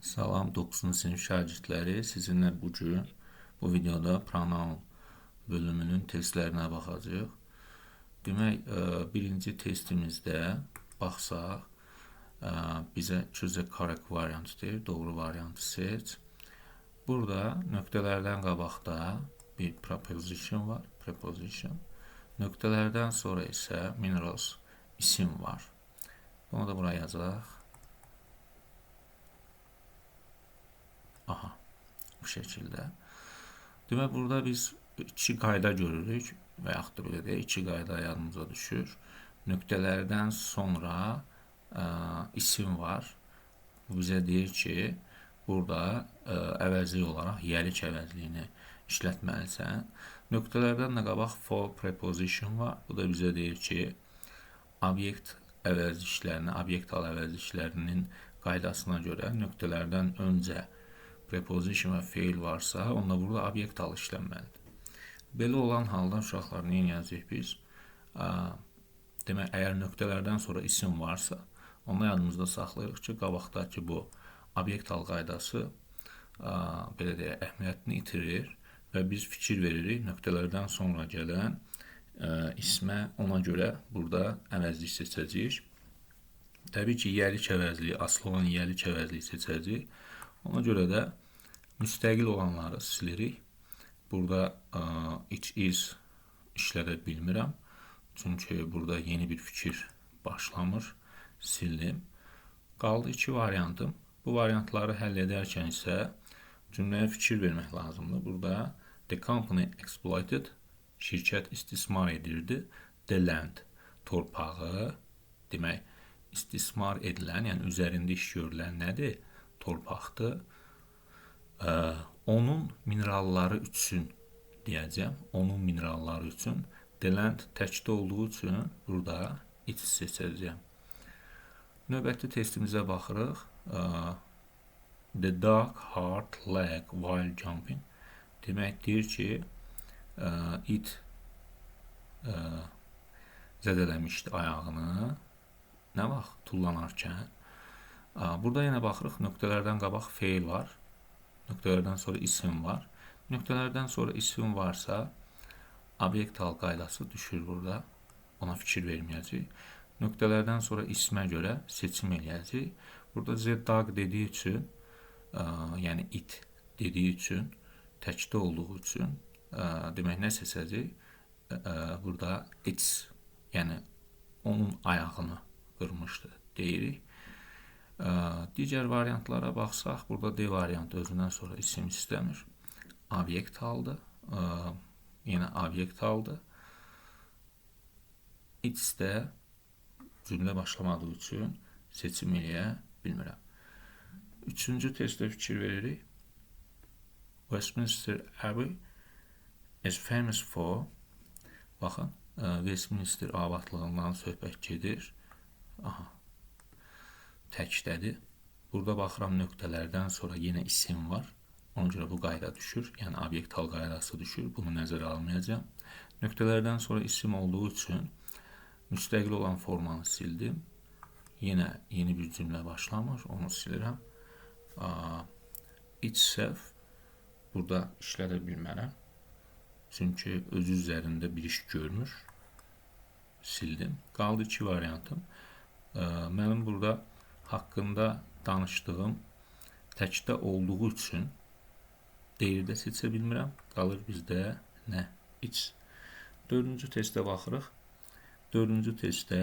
Salam 9-cu sinif şagirdləri, sizinlə bu gün bu videoda pronoun bölümünün testlərinə baxacağıq. Demək, birinci testimizdə baxsaq, bizə choose a correct variant deyir, doğru variantı seç. Burada nöqtələrdən qabaqda bir preposition var, preposition. Nöqtələrdən sonra isə minerals isim var. Bunu da buraya yazaq. Aha, bu şəkildə. Demək, burada biz iki qayda görürük və yaxud da belə deyək, iki qayda yadımıza düşür. Nöqtələrdən sonra isim var. Bu bizə deyir ki, burada əvəzlik olaraq yəlik əvəzliyini işlətməlisən. Nöqtələrdən də qabaq for preposition var. Bu da bizə deyir ki, obyekt əvəzliklərini, obyekt hal əvəzliklərinin qaydasına görə nöqtələrdən öncə preposition və feil varsa, onda burada obyekt hal işlənməlidir. Belə olan halda uşaqlar nə edəcəyik biz? Demək, əgər nöqtələrdən sonra isim varsa, onda yadımızda saxlayırıq ki, qabaqdakı bu obyekt hal qaydası belə deyək, əhəmiyyətini itirir və biz fikir veririk nöqtələrdən sonra gələn ismə, ona görə burada əvəzlik seçəcəyik. Təbii ki, yəlik əvəzliyi, asılı olan yəlik əvəzliyi seçəcəyik. Ona görə də müstəqil olanları silirik. Burada it is işlədə bilmirəm. Çünki burada yeni bir fikir başlamır. Sildim. Qaldı iki variantım. Bu variantları həll edərkən isə cümləyə fikir vermək lazımdır. Burada the company exploited, şirkət istismar edirdi. The land, torpağı, demək, istismar edilən, yəni üzərində iş görülən nədir? Torpaqdır. Onun mineralları üçün deyəcəm. Onun mineralları üçün. The land təkdə olduğu üçün burada it seçəcəyəm. Növbəti testimizə baxırıq. The dog hurt leg while jumping. Demək, deyir ki, it zədələmişdi ayağını. Nə vaxt? Tullanarkən. Burada yenə baxırıq, nöqtələrdən qabaq feil var. Nöqtələrdən sonra isim var. Nöqtələrdən sonra isim varsa, obyekt hal qaydası düşür burada. Ona fikir verməyəcəyik. Nöqtələrdən sonra ismə görə seçim eləyəcəyik. Burada the dog dediyi üçün, yəni it dediyi üçün, təkdə olduğu üçün, demək, nə seçəcəyik? Burada its, yəni onun ayağını qırmışdı deyirik. Digər variantlara baxsaq, burada D variantı özündən sonra isim istəmir. Obyekt haldır. Yenə obyekt haldır. It's də cümlə başlamadığı üçün seçim eləyə bilmirəm. Üçüncü testdə fikir veririk. Westminster Abbey is famous for, baxın, Westminster abadlığından söhbət gedir. Aha. Təkdədir. Burada baxıram, nöqtələrdən sonra yenə isim var. Ona görə bu qayda düşür. Yəni, obyekt hal qaydası düşür. Bunu nəzərə almayacağam. Nöqtələrdən sonra isim olduğu üçün müstəqil olan formanı sildim. Yenə yeni bir cümlə başlamır. Onu silirəm. Itself burada işlədə bilmərəm. Çünki özü üzərində bir iş görmür. Sildim. Qaldı iki variantım. Mənim burada haqqında danışdığım təkdə olduğu üçün deyir də seçə bilmirəm. Qalır bizdə nə? It's. Dördüncü testə baxırıq. Dördüncü testdə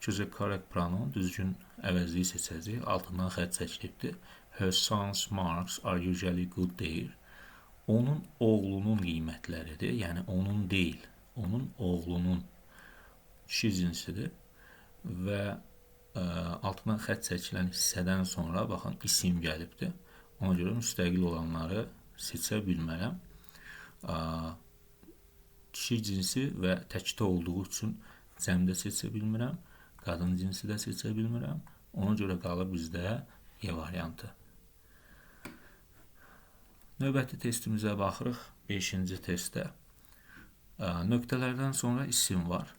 choose a correct pronoun, düzgün əvəzliyi seçəcəyik. Altından xətt çəkilibdir. Her son's marks are usually good deyir. Onun oğlunun qiymətləridir. Yəni, onun deyil. Onun oğlunun kişi cinsidir. Və altından xətt çəkilən hissədən sonra, baxın, isim gəlibdir. Ona görə müstəqil olanları seçə bilmərəm. Kişi cinsi və təkdə olduğu üçün cəmdə seçə bilmirəm. Qadın cinsi də seçə bilmirəm. Ona görə qalır bizdə E variantı. Növbəti testimizə baxırıq. 5-ci testdə. Nöqtələrdən sonra isim var.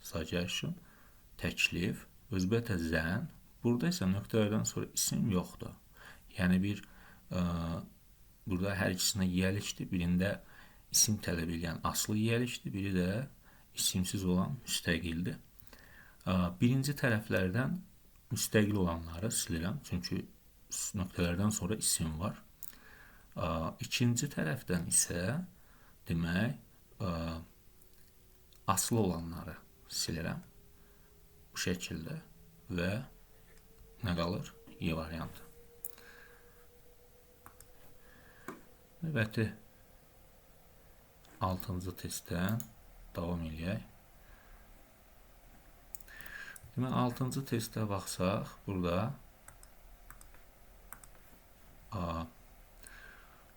Suggestion, təklif, özbətə zən. Burada isə nöqtələrdən sonra isim yoxdur. Yəni bir burada hər ikisində yiyəlikdir. Birində isim tələb edən asılı yiyəlikdir, biri də isimsiz olan müstəqildir. Birinci tərəflərdən müstəqil olanları silirəm, çünki nöqtələrdən sonra isim var. İkinci tərəfdən isə demək asılı olanları silirəm bu şəkildə və nə qalır? Y variantı. Növbəti 6-cı testdən davam eləyək. Demək, 6-cı testə baxsaq, burada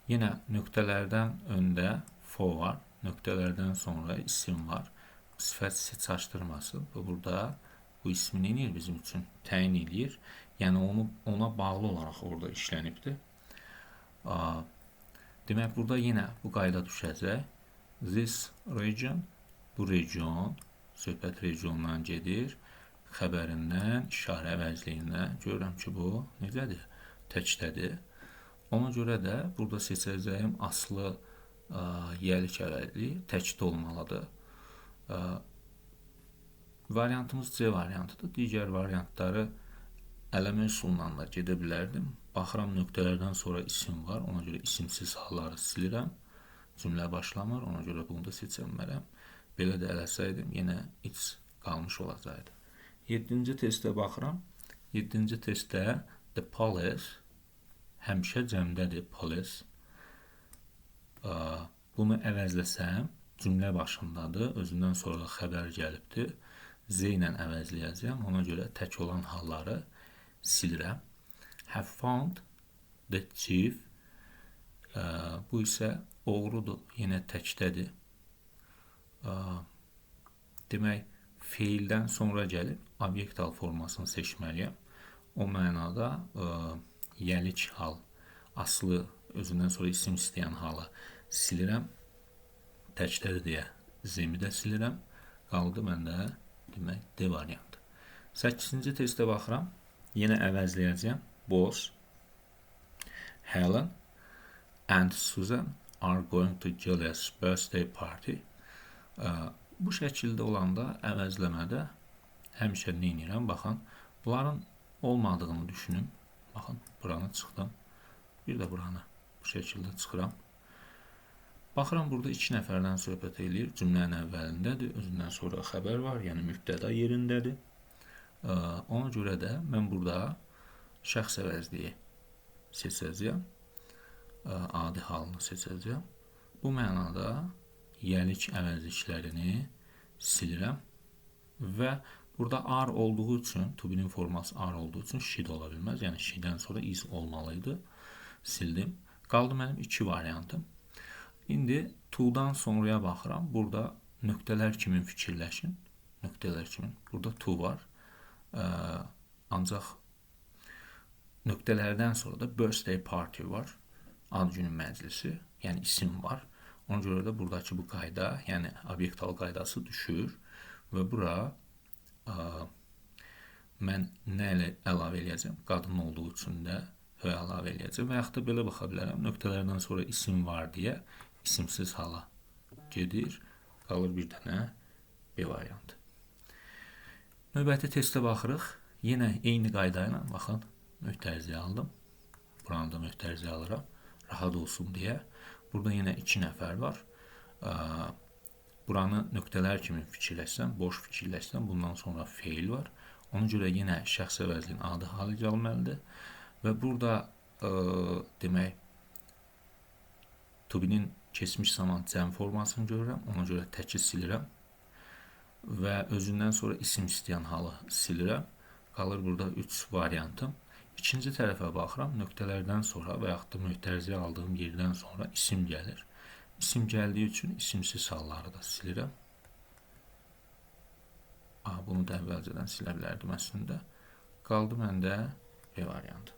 yenə nöqtələrdən öndə for var, nöqtələrdən sonra isim var. Sifət sizi çaşdırmasın. Bu, burada bu ismi nə edir bizim üçün? Təyin eləyir. Yəni, ona bağlı olaraq orada işlənibdir. Demək, burada yenə bu qayda düşəcək. This region, bu region, söhbət regiondan gedir. Xəbərindən, işarə əvəzliyindən görürəm ki, bu necədir? Təkdədir. Ona görə də burada seçəcəyim aslı yiyəlik əvəzliyi təkdə olmalıdır. Variantımız C variantıdır. Digər variantları ələmə üsulundan da gedə bilərdim. Baxıram, nöqtələrdən sonra isim var. Ona görə isimsiz halları silirəm. Cümlə başlamır. Ona görə bunu da seçə bilmərəm. Belə də eləsəydim, yenə it's qalmış olacaqdı. 7-ci testə baxıram. 7-ci testdə the police həmişə cəmdədir, police. Bunu əvəzləsəm, cümlə başındadır. Özündən sonra xəbər gəlibdir. Z ilə əvəzləyəcəyəm. Ona görə tək olan halları silirəm. Have found the thief. Bu isə oğrudur. Yenə təkdədir. Demək, feildən sonra gəlib obyekt hal formasını seçməliyəm. O mənada yəlik hal, aslı özündən sonra isim istəyən halı silirəm. Təkdədir deyə zemi də silirəm. Qaldı məndə, demək, D variantı. 8-ci testə baxıram. Yenə əvəzləyəcəyəm. Both Helen and Susan are going to Julia's birthday party. Bu şəkildə olanda əvəzləmədə həmişə nə edirəm? Baxın, bunların olmadığını düşünün. Baxın, buranı çıxdım. Bir də buranı bu şəkildə çıxıram. Baxıram, burada 2 nəfərdən söhbət eləyir. Cümlənin əvvəlindədir. Özündən sonra xəbər var. Yəni, mübtəda yerindədir. Ona görə də mən burada şəxs əvəzliyi seçəcəyəm. Adi halını seçəcəyəm. Bu mənada yəlik əvəzliklərini silirəm və burada are olduğu üçün, to be-nin forması are olduğu üçün she də ola bilməz. Yəni, she-dən sonra is olmalıydı. Sildim. Qaldı mənim 2 variantım. İndi to-dan sonraya baxıram. Burada nöqtələr kimi fikirləşin. Nöqtələr kimi. Burada to var. Ancaq nöqtələrdən sonra da birthday party var. Ad günü məclisi, yəni isim var. Ona görə də buradakı bu qayda, yəni obyekt hal qaydası düşür və bura mən nə əlavə eləyəcəm? Qadın olduğu üçün də hö əlavə eləyəcəm və yaxud da belə baxa bilərəm. Nöqtələrdən sonra isim var deyə isimsiz hala gedir. Qalır bir dənə B variantı. Növbəti testə baxırıq. Yenə eyni qayda ilə baxın, möhtərizə aldım. Buranı da möhtərizə alıram. Rahat olsun deyə. Burada yenə 2 nəfər var. Buranı nöqtələr kimi fikirləşsəm, boş fikirləşsəm, bundan sonra feil var. Ona görə yenə şəxs əvəzliyinin adı halı gəlməlidir. Və burada demək, to be-nin keçmiş zaman cəm formasını görürəm. Ona görə təki silirəm. Və özündən sonra isim istəyən halı silirəm. Qalır burada 3 variantım. İkinci tərəfə baxıram. Nöqtələrdən sonra və yaxud da möhtərizə aldığım yerdən sonra isim gəlir. İsim gəldiyi üçün isimsiz halları da silirəm. Bunu da əvvəlcədən silə bilərdim əslində. Qaldı məndə B variantı.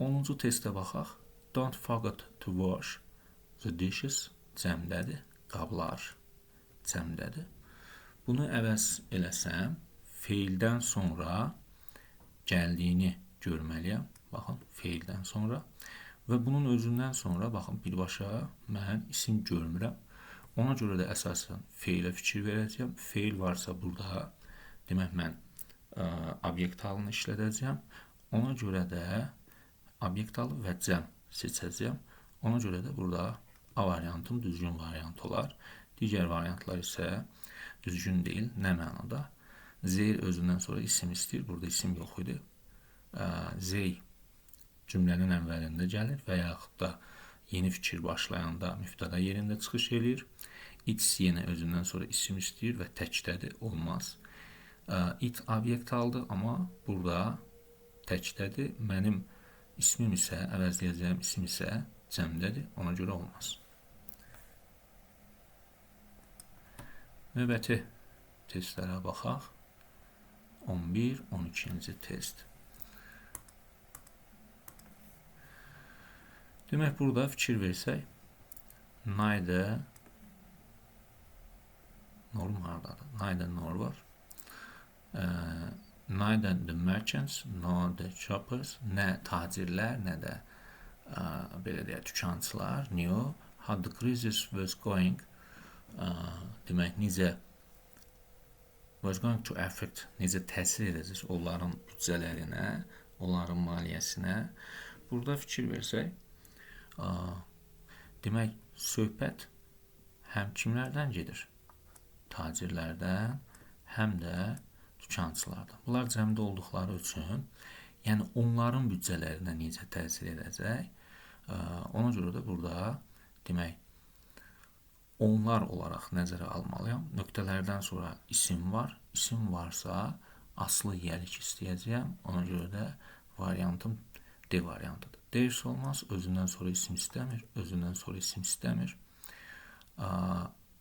10-cu testə baxaq. Don't forget to wash the dishes. Cəmdədir. Qablar cəmdədir. Bunu əvəz eləsəm, feildən sonra gəldiyini görməliyəm. Baxın, feildən sonra. Və bunun özündən sonra, baxın, birbaşa mən isim görmürəm. Ona görə də əsasən feilə fikir verəcəyəm. Feil varsa burada, demək mən obyekt halını işlədəcəyəm. Ona görə də obyekt halı və cəm seçəcəyəm. Ona görə də burada A variantım düzgün variant olar. Digər variantlar isə düzgün deyil. Nə mənada? Zeyr özündən sonra isim istəyir. Burada isim yox idi. Zey cümlənin əvvəlində gəlir və yaxud da yeni fikir başlayanda mübtəda yerində çıxış eləyir. It's yenə özündən sonra isim istəyir və təkdədir, olmaz. It obyekt aldı, amma burada təkdədir. Mənim ismim isə, əvəzləyəcəyim isim isə cəmdədir, ona görə olmaz. Növbəti testlərə baxaq. 11, 12-ci test. Demək, burada fikir versək, neither norm hardadır? Neither nor var. Neither the merchants nor the shoppers, nə tacirlər, nə də belə deyək, dükançılar knew how the crisis was going, demək, necə was going to affect, necə təsir edəcək onların büdcələrinə, onların maliyyəsinə. Burada fikir versək, demək, söhbət həm kimlərdən gedir? Tacirlərdən, həm də dükançılardan. Bunlar cəmdə olduqları üçün, yəni onların büdcələrinə necə təsir edəcək? Ona görə də burada, demək, onlar olaraq nəzərə almalıyam. Nöqtələrdən sonra isim var. İsim varsa aslı yəlik istəyəcəyəm. Ona görə də variantım D variantıdır. Deyirsə olmaz, özündən sonra isim istəmir, özündən sonra isim istəmir.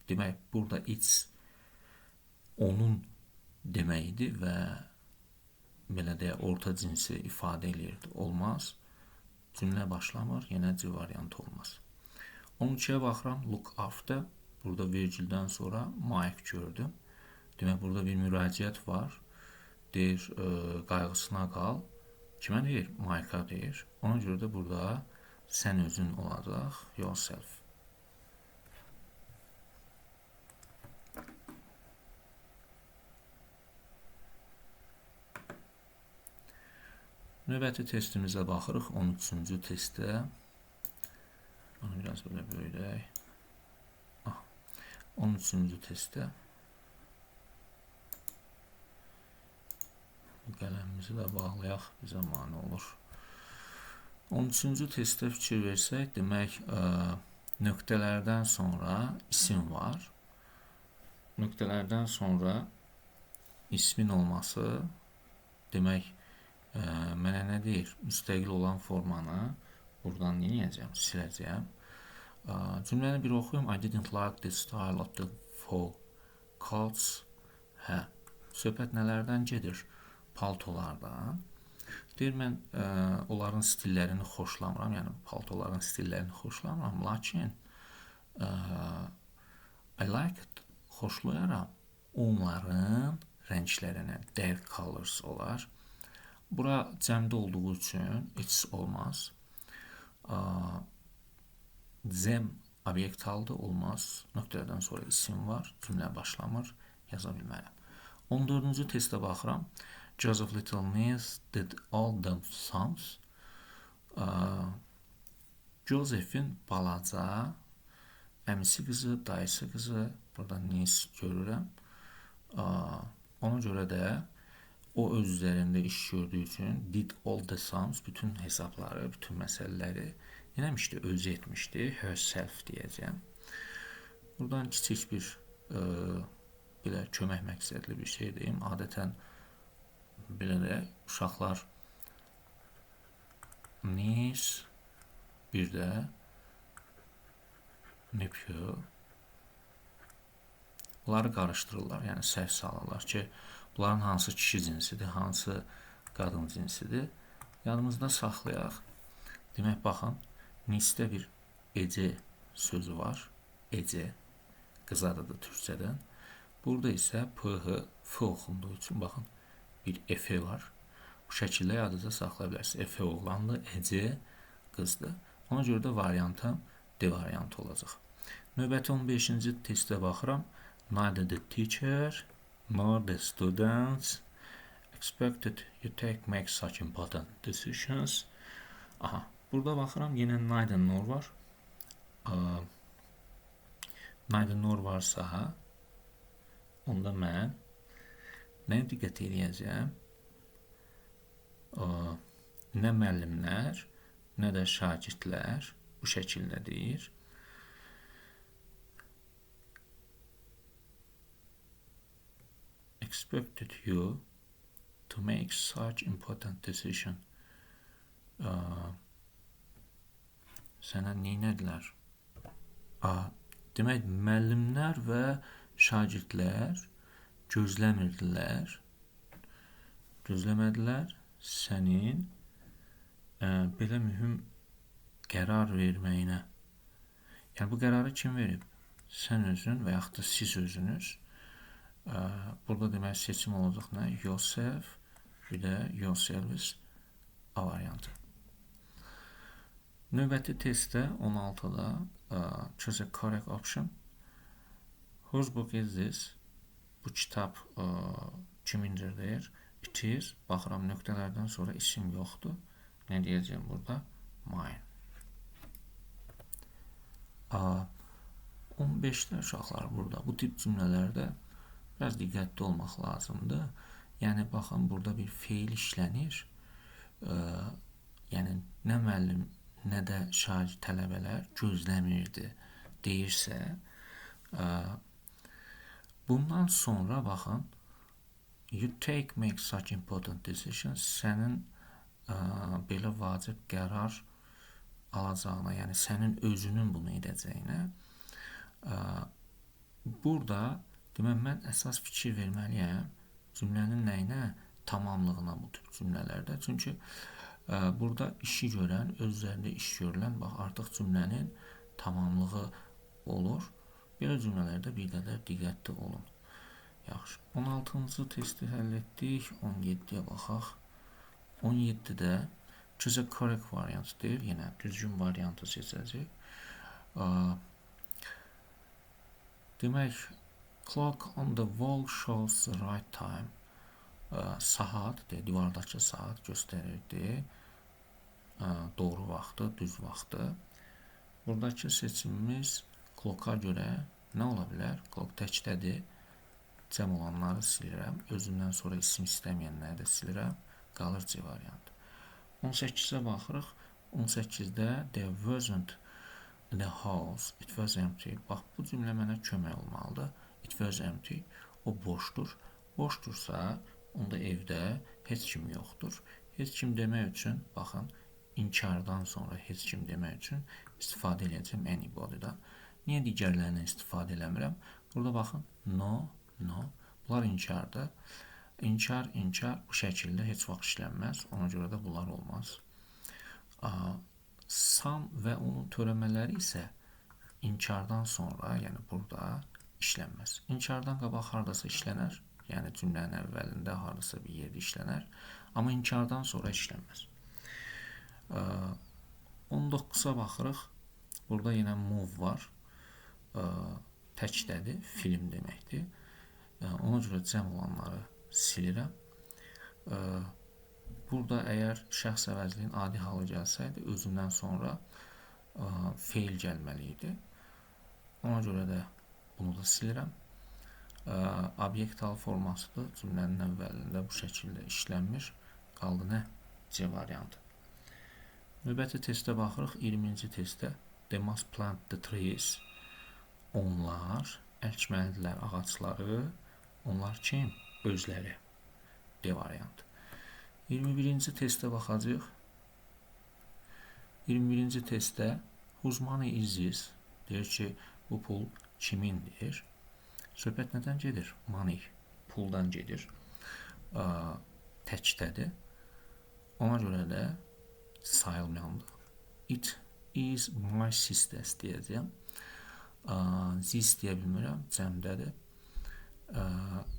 Demək, burada it's onun deməyidir və belə deyək, orta cinsi ifadə eləyirdi. Olmaz. Cümlə başlamır, yenə C variantı olmaz. 13-yə baxıram, look after. Burada virgüldən sonra Mike gördüm. Demək, burada bir müraciət var. Deyir, qayğısına qal. Kimə deyir? Mike'a deyir. Ona görə də burada sən özün olacaq, yourself. Növbəti testimizə baxırıq, 13-cü testdə. Onu biraz belə böyüdək. 13-cü testdə. Bu qələmimizi də bağlayaq, bizə mane olur. 13-cü testdə fikir versək, demək, nöqtələrdən sonra isim var. Nöqtələrdən sonra ismin olması, demək, mənə nə deyir? Müstəqil olan formanı buradan nə edəcəyəm? Siləcəyəm. Cümləni bir oxuyum. I didn't like the style of the fur coats. Hə, söhbət nələrdən gedir? Paltolardan. Deyir, mən onların stillərini xoşlamıram, yəni paltoların stillərini xoşlamıram, lakin I like it, xoşlayaram onların rənglərinə, their colors olar. Bura cəmdə olduğu üçün it's olmaz. Cəm obyekt halda olmaz. Nöqtələrdən sonra isim var, cümlə başlamır, yaza bilmərəm. 14-cü testə baxıram. Joseph Little Niece did all the sums. Joseph'in balaca əmisi qızı, dayısı qızı, burada niece görürəm. Ona görə də o öz üzərində iş gördüyü üçün did all the sums, bütün hesabları, bütün məsələləri eləmişdi, özü etmişdi, herself deyəcəyəm. Buradan kiçik bir belə kömək məqsədli bir şey deyim. Adətən belə də uşaqlar niece, bir də nephew bunları qarışdırırlar, yəni səhv salırlar ki, bunların hansı kişi cinsidir, hansı qadın cinsidir. Yadımızda saxlayaq. Demək, baxın, nice'də bir ece sözü var. Ece, qız adıdır türkçədən. Burada isə P, H, F oxunduğu üçün, baxın, bir F var. Bu şəkildə yadınızda saxlaya bilərsiniz. F oğlandır, EC qızdır. Ona görə də variantım D variantı olacaq. Növbəti 15-ci testə baxıram. Neither the teacher nor the students expected you take make such important decisions. Aha, burada baxıram yenə neither nor var. Neither nor varsa, onda mən nəyə diqqət eləyəcəm? Nə müəllimlər, nə də şagirdlər bu şəkildə deyir. Expected you to make such important decision. Sənə neynədilər? Demək, müəllimlər və şagirdlər gözləmirdilər. Gözləmədilər sənin belə mühüm qərar verməyinə. Yəni, bu qərarı kim verib? Sən özün və yaxud da siz özünüz. Burada demək seçim olacaq nə? Yourself, bir də yourselves A variantı. Növbəti testdə 16-da choose a correct option. Whose book is this? Bu kitab kimindir deyir. It is. Baxıram nöqtələrdən sonra isim yoxdur. Nə deyəcəyim burada? Mine. 15-də uşaqlar burada. Bu tip cümlələrdə biraz diqqətli olmaq lazımdır. Yəni, baxın, burada bir feil işlənir. Yəni, nə müəllim, nə də şagird tələbələr gözləmirdi deyirsə, bundan sonra, baxın, you take make such important decisions, sənin belə vacib qərar alacağına, yəni sənin özünün bunu edəcəyinə, burada, demək, mən əsas fikir verməliyəm cümlənin nəyinə? Tamamlığına bu tip cümlələrdə. Çünki burada işi görən, öz üzərində iş görülən, bax, artıq cümlənin tamamlığı olur. Belə cümlələrdə bir qədər diqqətli olun. Yaxşı, 16-cı testi həll etdik. 17-yə baxaq. 17-də choose a correct variant deyir. Yenə düzgün variantı seçəcəyik. Demək, clock on the wall shows the right time. Saat, deyir, divardakı saat göstərirdi. Doğru vaxtı, düz vaxtı. Buradakı seçimimiz clocka görə nə ola bilər? Clock təkdədir. Cəm olanları silirəm. Özündən sonra isim istəməyənləri də silirəm. Qalır C variantı. 18-ə baxırıq. 18-də there wasn't the house. It was empty. Bax, bu cümlə mənə kömək olmalıdır. It was empty. O boşdur. Boşdursa, onda evdə heç kim yoxdur. Heç kim demək üçün, baxın, inkardan sonra heç kim demək üçün istifadə eləyəcəm anybody'dan. Niyə digərlərindən istifadə eləmirəm? Burada baxın, no, no. Bunlar inkardır. İnkar, inkar bu şəkildə heç vaxt işlənməz. Ona görə də bunlar olmaz. Some və onun törəmələri isə inkardan sonra, yəni burada işlənməz. İnkardan qabaq haradasa işlənər. Yəni cümlənin əvvəlində haradasa bir yerdə işlənər. Amma inkardan sonra işlənməz. 19-a baxırıq. Burada yenə move var. Təkdədir, film deməkdir. Ona görə cəm olanları silirəm. Burada əgər şəxs əvəzliyin adi halı gəlsəydi, özündən sonra feil gəlməli idi. Ona görə də bunu da silirəm. Obyekt hal formasıdır. Cümlənin əvvəlində bu şəkildə işlənmir. Qaldı nə? C variantı. Növbəti testə baxırıq. 20-ci testdə they must plant the trees. Onlar əkməlidirlər ağacları. Onlar kim? Özləri. D variantı. 21-ci testə baxacağıq. 21-ci testdə whose money is this? Deyir ki, bu pul kimindir? Söhbət nədən gedir? Money, puldan gedir. Təkdədir. Ona görə də sayılmayandır. It is my sister's deyəcəyəm. This deyə bilmirəm, cəmdədir.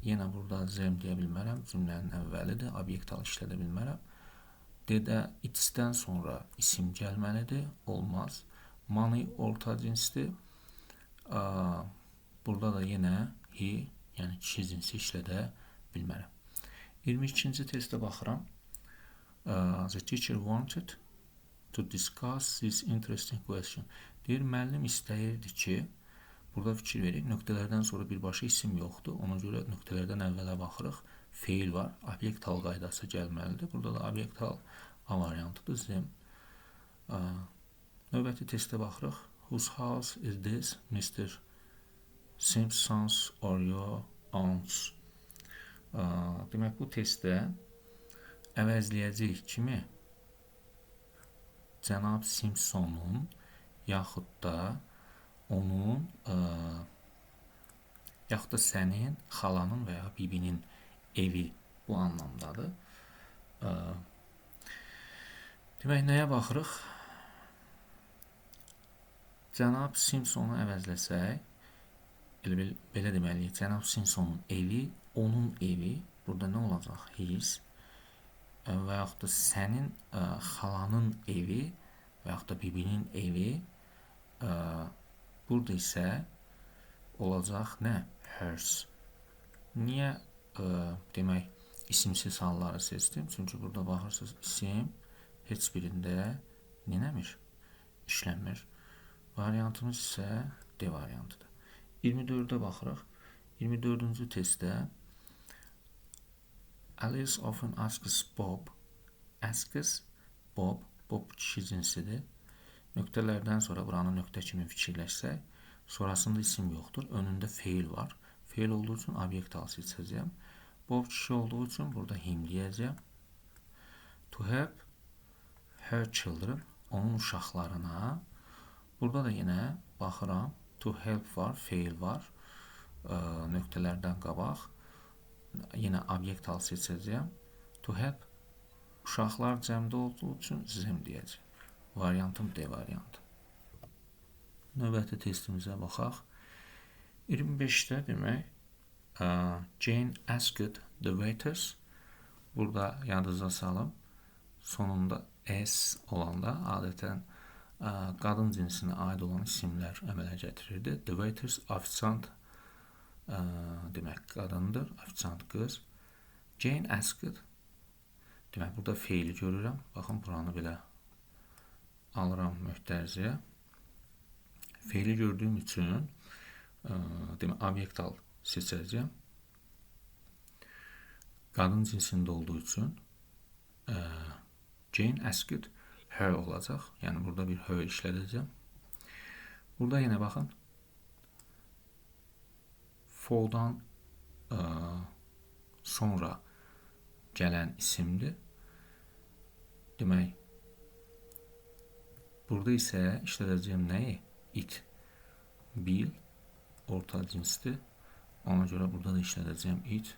Yenə burada them deyə bilmərəm. Cümlənin əvvəlidir. Obyekt hal işlədə bilmərəm. D-də it's-dən sonra isim gəlməlidir. Olmaz. Money orta cinsdir. Burada da yenə he, yəni kişi cinsi işlədə bilmərəm. 22-ci testə baxıram. The teacher wanted to discuss this interesting question. Deyir, müəllim istəyirdi ki, burada fikir verik, nöqtələrdən sonra birbaşa isim yoxdur. Ona görə nöqtələrdən əvvələ baxırıq. Feil var, obyekt hal qaydası gəlməlidir. Burada da obyekt hal A variantıdır, them. Növbəti testə baxırıq. Whose house is this? Mr. Simpson's or your aunt's? Demək, bu testdə əvəzləyəcəyik kimi? Cənab Simpsonun yaxud da onun, yaxud da sənin, xalanın və ya bibinin evi bu anlamdadır. Demək, nəyə baxırıq? Cənab Simpsonu əvəzləsək, elə bil, belə deməliyik, Cənab Simpsonun evi, onun evi, burada nə olacaq? His. Və yaxud da sənin, xalanın evi və yaxud da bibinin evi, burada isə olacaq nə? Hers. Niyə, demək, isimsiz halları seçdim? Çünki burada baxırsınız, isim heç birində neyləmir? İşlənmir. Variantımız isə D variantıdır. 24-ə baxırıq. 24-cü testdə Alice often asks Bob. Asks Bob. Bob kişi cinsidir. Nöqtələrdən sonra buranı nöqtə kimi fikirləşsək, sonrasında isim yoxdur. Önündə feil var. Feil olduğu üçün obyekt hal seçəcəyəm. Bob kişi olduğu üçün burada him deyəcəyəm. To help her children, onun uşaqlarına. Burada da yenə baxıram. To help var, feil var. Nöqtələrdən qabaq. Yenə obyekt hal seçəcəyəm. To help uşaqlar cəmdə olduğu üçün them deyəcəyəm. Variantım D variantı. Növbəti testimizə baxaq. 25-də demək, Jane asked the waiters. Burada yadınıza salım. Sonunda S olanda adətən qadın cinsinə aid olan isimlər əmələ gətirirdi. The waiters, ofisiant, demək qadındır, ofisiant qız. Jane asked. Demək, burada feili görürəm. Baxın, buranı belə alıram möhtərziyə. Feili gördüyüm üçün demək, obyekt al seçəcəyəm. Qadın cinsində olduğu üçün Jane asked her olacaq. Yəni, burada bir her işlədəcəyəm. Burada yenə baxın. For'dan sonra gələn isimdir. Demək, burada isə işlədəcəyəm nəyi? It. Bill orta cinsdir. Ona görə burada da işlədəcəyəm it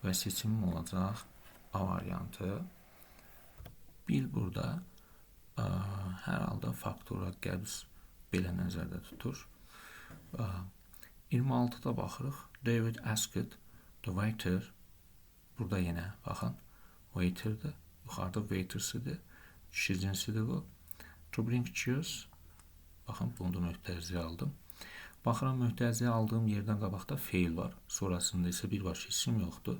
və seçimim olacaq A variantı. Bill burada hər halda faktura, qəbz belə nəzərdə tutur. 26-da baxırıq. David asked the waiter. Burada yenə baxın. Waiter'dir. Yuxarıda waiters'idir. Kişi cinsidir bu. To bring juice. Baxın, bunu da möhtərziyə aldım. Baxıram, möhtərziyə aldığım yerdən qabaqda feil var. Sonrasında isə birbaşa isim yoxdur.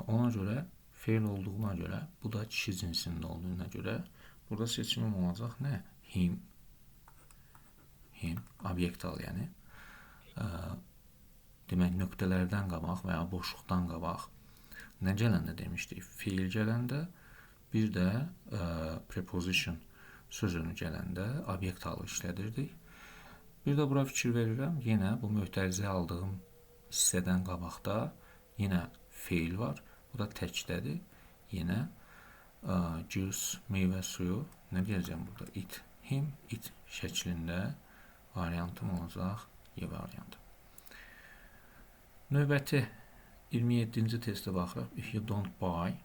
Ona görə, feil olduğuna görə, bu da kişi cinsində olduğuna görə burada seçimim olacaq nə? Him. Him. Obyekt al, yəni. Demək, nöqtələrdən qabaq və ya boşluqdan qabaq nə gələndə demişdik? Feil gələndə, bir də preposition sözünü gələndə obyekt halı işlədirdik. Bir də bura fikir verirəm. Yenə bu möhtərizə aldığım hissədən qabaqda yenə feil var. Bu da təkdədir. Yenə juice, meyvə suyu. Nə deyəcəm burada? It. Him, it şəklində variantım olacaq. Y variantı. Növbəti 27-ci testə baxırıq. If you don't buy,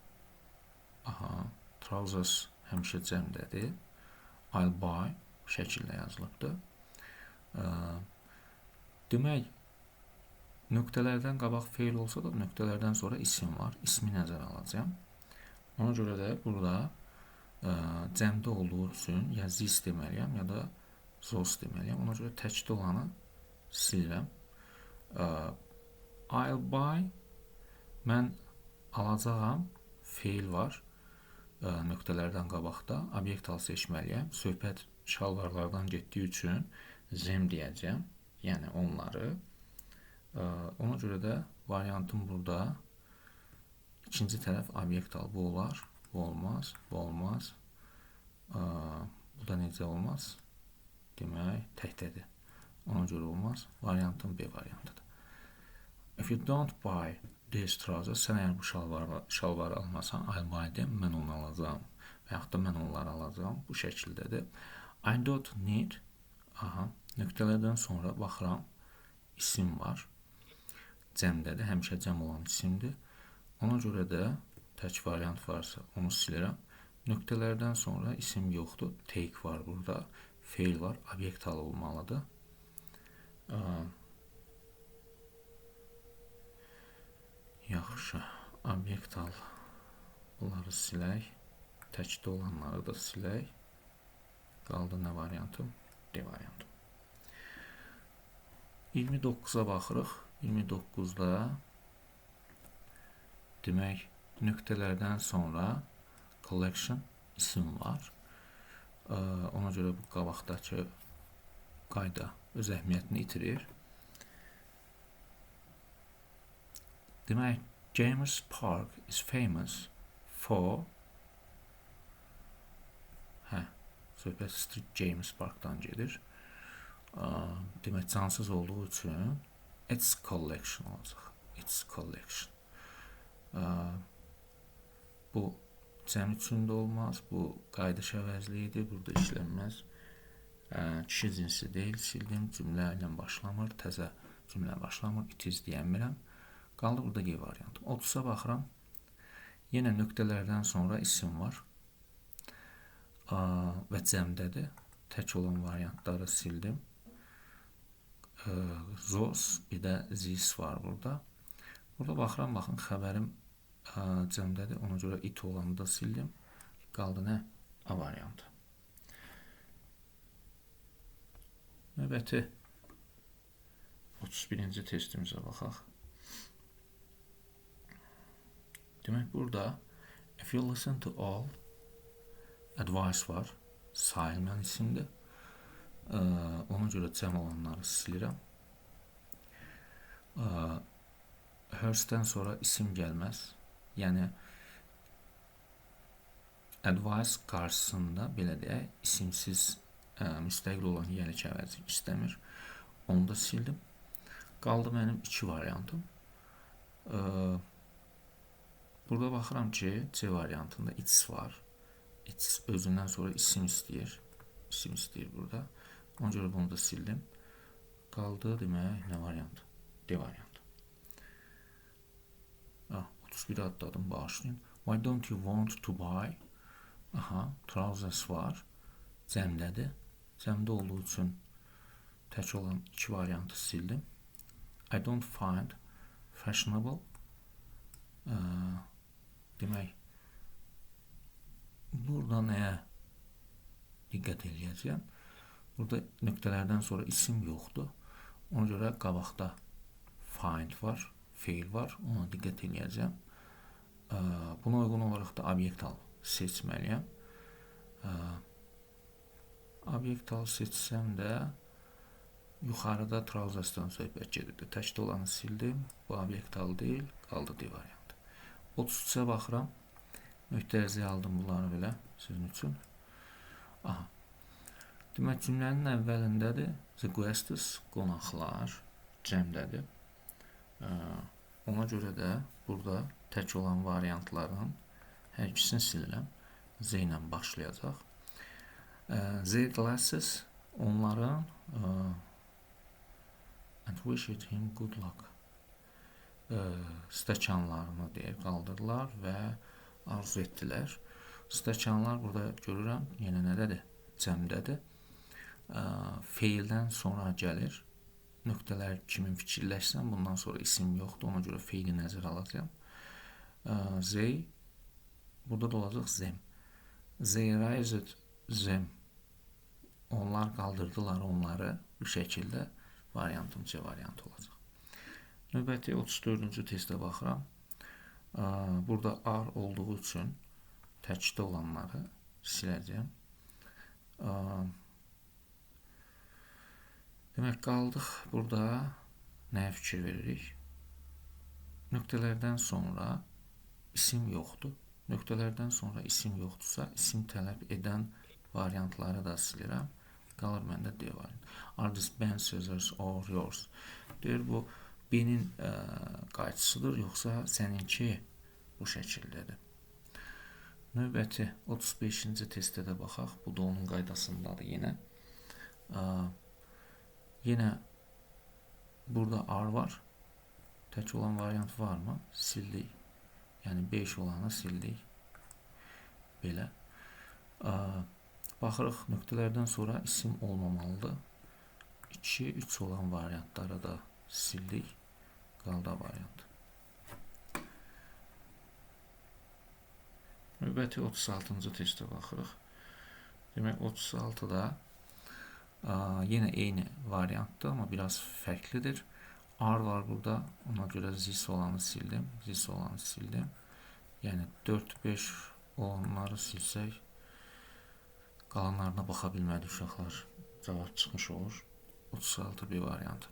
aha, trousers həmişə cəmdədir. I'll buy şəkildə yazılıbdır. Demək, Nöqtələrdən qabaq feil olsa da nöqtələrdən sonra isim var. İsmi nəzərə alacağam. Ona görə də burada cəmdə olduğu üçün ya this deməliyəm, ya da those deməliyəm. Ona görə təkdə olanı silirəm. I'll buy, mən alacağam, feil var nöqtələrdən qabaqda. Obyekt al seçməliyəm. Söhbət şalvarlardan getdiyi üçün them deyəcəm. Yəni onları. Ona görə də variantım burada ikinci tərəf obyekt al. Bu olar, bu olmaz, bu olmaz. Bu da necə olmaz? Demək, təkdədir. Ona görə olmaz. Variantım B variantıdır. If you don't buy this trousers, sən əgər bu şalvarı almasan, I'll buy them, mən onu alacağam. Və yaxud da mən onları alacağam. Bu şəkildədir. I don't need, aha, nöqtələrdən sonra baxıram, isim var. Cəmdədir, həmişə cəm olan isimdir. Ona görə də tək variant varsa onu silirəm. Nöqtələrdən sonra isim yoxdur. Take var burada, feil var, obyekt hal olmalıdır. Yaxşı, obyekt hal. Bunları silək. Təkdə olanları da silək. Qaldı nə variantım? D variantım. 29-a baxırıq. 29-da demək, nöqtələrdən sonra collection isim var. Ona görə bu qabaqdakı qayda öz əhəmiyyətini itirir. Demək, James Park is famous for söhbət Street James Parkdan gedir. Demək, cansız olduğu üçün its collection olacaq. Its collection. Bu cəm üçün də olmaz. Bu qayıdış əvəzliyidir. Burada işlənməz. Kişi cinsi deyil. Sildim. Cümlə ilə başlamır. Təzə cümlə başlamır. It is deyəmirəm. Qaldı burada G variantı. 30-a baxıram. Yenə nöqtələrdən sonra isim var. Və cəmdədir. Tək olan variantları sildim. Those, bir də this var burada. Burada baxıram, baxın, xəbərim cəmdədir. Ona görə it olanı da sildim. Qaldı nə? A variantı. Növbəti 31-ci testimizə baxaq. Demək, burada if you listen to all advice var. Sayılmayan isimdir. Ona görə cəm olanları silirəm. Hers'dən sonra isim gəlməz. Yəni, advice qarşısında, belə deyək, isimsiz, müstəqil olan yiyəlik əvəzi istəmir. Onu da sildim. Qaldı mənim iki variantım. Burada baxıram ki, C variantında it's var. It's özündən sonra isim istəyir. İsim istəyir burada. Ona görə bunu da sildim. Qaldı, demək, nə variant? D variantı. 31 atladım, bağışlayın. Why don't you want to buy? Aha, trousers var. Cəmdədir. Cəmdə olduğu üçün tək olan iki variantı sildim. I don't find fashionable. Demək, burada nəyə diqqət eləyəcəyəm? Burada nöqtələrdən sonra isim yoxdur. Ona görə qabaqda find var, feil var. Ona diqqət eləyəcəyəm. Buna uyğun olaraq da obyekt al seçməliyəm. Obyekt al seçsəm də yuxarıda trousers'dan söhbət gedirdi. Təkdə olanı sildim. Bu obyekt al deyil, qaldı D variantı. 33-ə baxıram. Möhtərizə aldım bunları belə sizin üçün. Aha. Demək, cümlənin əvvəlindədir. The guests, qonaqlar, cəmdədir. Ona görə də burada tək olan variantların hər ikisini silirəm. Z ilə başlayacaq. The glasses, onların and wished him good luck stəkanlarını deyir, qaldırdılar və arzu etdilər. Stəkanlar burada görürəm, yenə nədədir? Cəmdədir. Feildən sonra gəlir. Nöqtələr kimi fikirləşsəm, bundan sonra isim yoxdur, ona görə feili nəzərə alacağam. They, burada da olacaq them. They raised them. Onlar qaldırdılar onları. Bu şəkildə variantım C variantı olacaq. Növbəti 34-cü testə baxıram. Burada are olduğu üçün təkdə olanları siləcəyəm. Demək, qaldıq burada nəyə fikir veririk? Nöqtələrdən sonra isim yoxdur. Nöqtələrdən sonra isim yoxdursa, isim tələb edən variantları da silirəm. Qalır məndə D variantı. Are these Ben scissors or yours? Deyir, bu Benin qayçısıdır, yoxsa səninki bu şəkildədir. Növbəti 35-ci testə də baxaq. Bu da onun qaydasındadır yenə. Yenə burada are var. Tək olan variant varmı? Sildik. Yəni 5 olanı sildik. Belə. Baxırıq, nöqtələrdən sonra isim olmamalıdır. 2, 3 olan variantları da sildik. Qaldı variant. Növbəti 36-cı testə baxırıq. Demək, 36-da yenə eyni variantdır, amma biraz fərqlidir. Are var burada, ona görə this olanı sildim. This olanı sildim. Yəni 4, 5 olanları silsək, qalanlarına baxa bilmədi uşaqlar. Cavab çıxmış olur. 36 bir variant.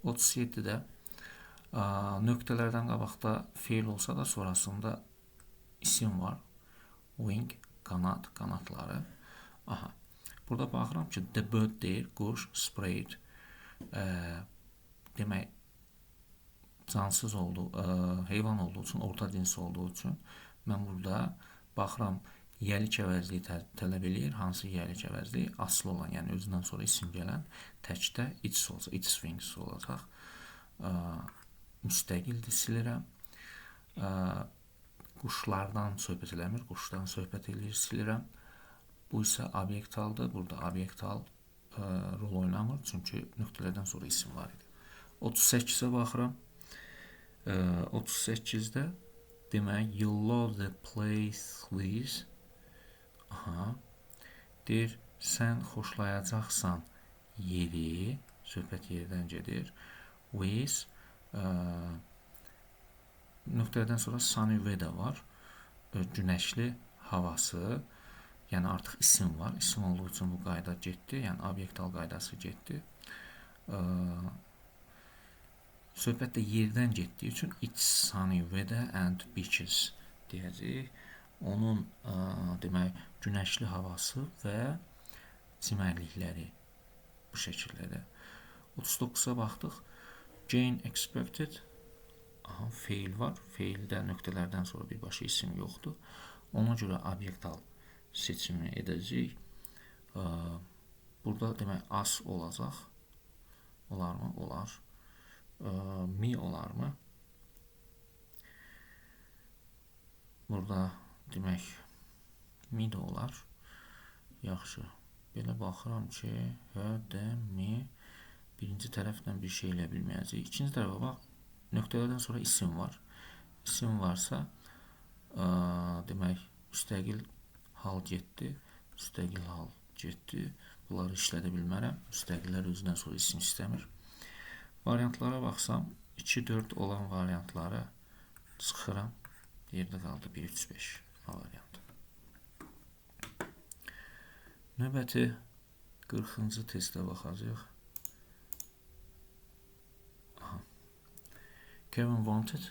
37-də nöqtələrdən qabaqda feil olsa da sonrasında isim var. Wing, qanat, qanatları. Aha. Burada baxıram ki, the bird deyir, quş, sprayed. Demək, cansız olduğu, heyvan olduğu üçün, orta cins olduğu üçün mən burada baxıram, yəlik əvəzliyi tələb eləyir. Hansı yəlik əvəzliyi? Asılı olan, yəni özündən sonra isim gələn təkdə its olacaq, its wings olacaq. Müstəqildir, silirəm. Quşlardan söhbət eləmir, quşdan söhbət eləyir, silirəm. Bu isə obyekt haldır. Burada obyekt hal rol oynamır, çünki nöqtələrdən sonra isim var idi. 38-ə baxıram. 38-də demək, you love the place with. Aha. Deyir, sən xoşlayacaqsan yeri, söhbət yerdən gedir. With nöqtələrdən sonra sunny weather var. Günəşli havası. Yəni artıq isim var. İsim olduğu üçün bu qayda getdi. Yəni obyekt hal qaydası getdi. Söhbət də yerdən getdiyi üçün it's sunny weather and beaches deyəcəyik. Onun demək, günəşli havası və çimərlikləri bu şəkildədir. 39-a baxdıq. Jane expected. Aha, feil var. Feildə nöqtələrdən sonra birbaşa isim yoxdur. Ona görə obyekt hal seçimini edəcəyik. Burada demək, as olacaq. Olarmı? Olar. Me olarmı? Burada demək, me də olar. Yaxşı. Belə baxıram ki, H, D, me birinci tərəflə bir şey eləyə bilməyəcəyik. İkinci tərəfə bax. Nöqtələrdən sonra isim var. İsim varsa, demək, müstəqil hal getdi. Müstəqil hal getdi. Bunları işlədə bilmərəm. Müstəqillər özündən sonra isim istəmir. Variantlara baxsam, 2, 4 olan variantlara çıxıram. Yerdə qaldı 1, 3, 5 A variantı. Növbəti 40-cı testə baxacağıq. Aha. Kevin wanted.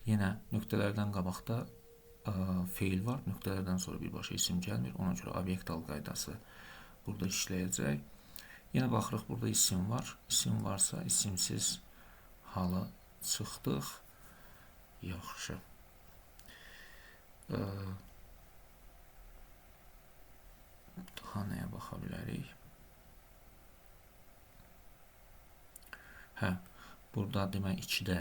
Yenə nöqtələrdən qabaqda feil var. Nöqtələrdən sonra birbaşa isim gəlmir. Ona görə obyekt hal qaydası burada işləyəcək. Yenə baxırıq, burada isim var. İsim varsa isimsiz halı çıxdıq. Yaxşı. Daha nəyə baxa bilərik? Hə, burada demək 2-də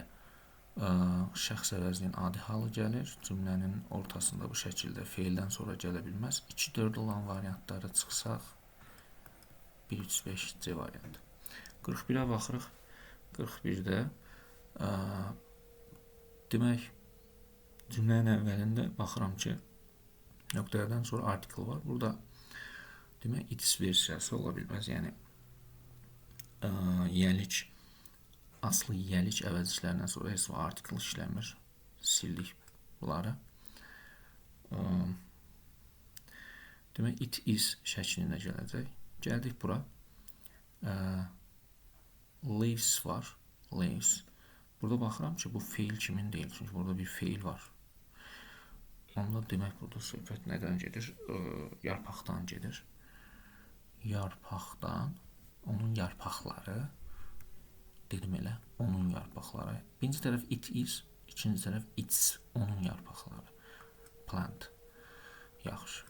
şəxs əvəzinin adi halı gəlir. Cümlənin ortasında bu şəkildə feildən sonra gələ bilməz. 2-4 olan variantları çıxsaq 1, 3, 5 C variantı. 41-ə baxırıq. 41-də demək, cümlənin əvvəlində baxıram ki, nöqtələrdən sonra article var. Burada demək, its versiyası ola bilməz. Yəni, yiyəlik, aslı yiyəlik əvəzliklərindən sonra heç bir article işləmir. Sildik bunları. Demək, it is şəklində gələcək. Gəldik bura. Leaves var. Leaves. Burada baxıram ki, bu feil kimin deyil. Çünki burada bir feil var. Onda demək, burada söhbət nədən gedir? Yarpaqdan gedir. Yarpaqdan, onun yarpaqları, dedim elə, onun yarpaqları. Birinci tərəf it is, ikinci tərəf its, onun yarpaqları. Plant. Yaxşı.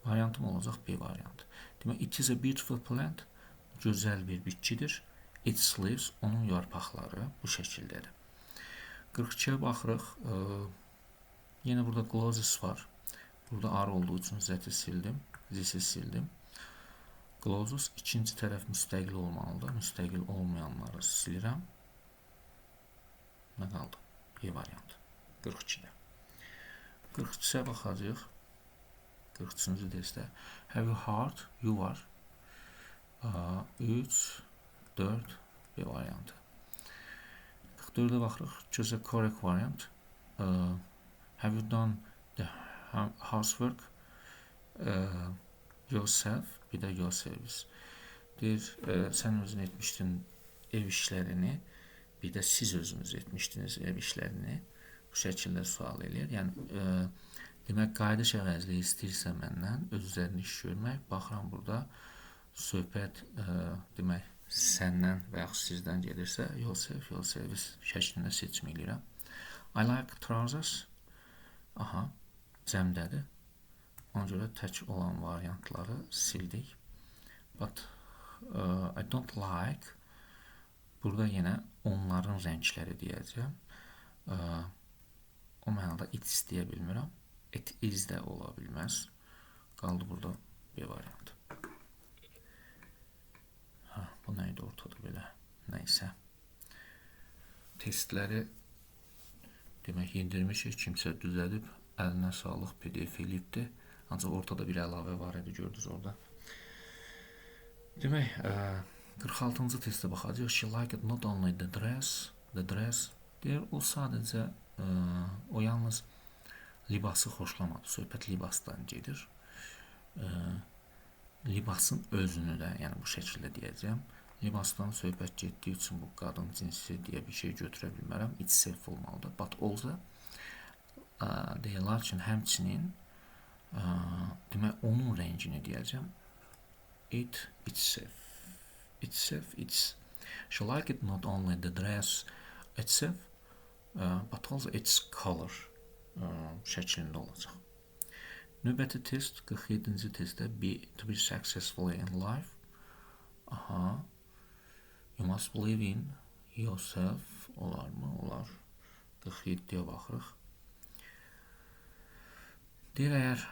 Variantım olacaq B variantı. Demək, it is a beautiful plant, gözəl bir bitkidir. Its leaves, onun yarpaqları bu şəkildədir. 42-yə baxırıq. Yenə burada glosses var. Burada R olduğu üçün Z-i sildim. Z-i sildim. Glosses ikinci tərəf müstəqil olmalıdır. Müstəqil olmayanları silirəm. Nə qaldı? B variantı. 42-də. 43-ə baxacağıq. 43-cü testdə. Have you heard? You var. 3, 4, B variantı. 44-ə baxırıq. Choose a correct variant. Have you done the housework yourself? Bir də yourselves. Deyir, sən özün etmişdin ev işlərini, bir də siz özünüz etmişdiniz ev işlərini. Bu şəkildə sual eləyir. Yəni, demək, qayıdış əvəzliyi istəyirsə məndən öz üzərində iş görmək. Baxıram burada söhbət, demək, səndən və yaxud sizdən gedirsə, yourself, yourselves şəklində seçim eləyirəm. I like trousers. Aha, cəmdədir. Ona görə tək olan variantları sildik. But I don't like. Burada yenə onların rəngləri deyəcəm. O mənada it's deyə bilmirəm. It is də ola bilməz. Qaldı burada B variantı. Ha, bu nə idi ortada belə? Nəysə. Testləri demək, yendirmişik. Kimsə düzədib, əlinə sağlıq, PDF eləyibdir. Ancaq ortada bir əlavə var idi, gördünüz orada. Demək, 46-cı testə baxacağıq. She liked not only the dress, the dress. Deyir, o sadəcə, o yalnız libası xoşlamadı. Söhbət libasdan gedir. Libasın özünü də, yəni bu şəkildə deyəcəyəm. Libasdan söhbət getdiyi üçün bu qadın cinsi deyə bir şey götürə bilmərəm. Itself olmalıdır. But also, deyirlər ki, həmçinin, demək, onun rəngini deyəcəm. It, itself. Itself, its. She liked not only the dress itself, but also its color şəklində olacaq. Növbəti test, 47-ci testdə to be successful in life. Aha. You must believe in yourself. Olar mı? Olar. 47-yə baxırıq. Deyir, əgər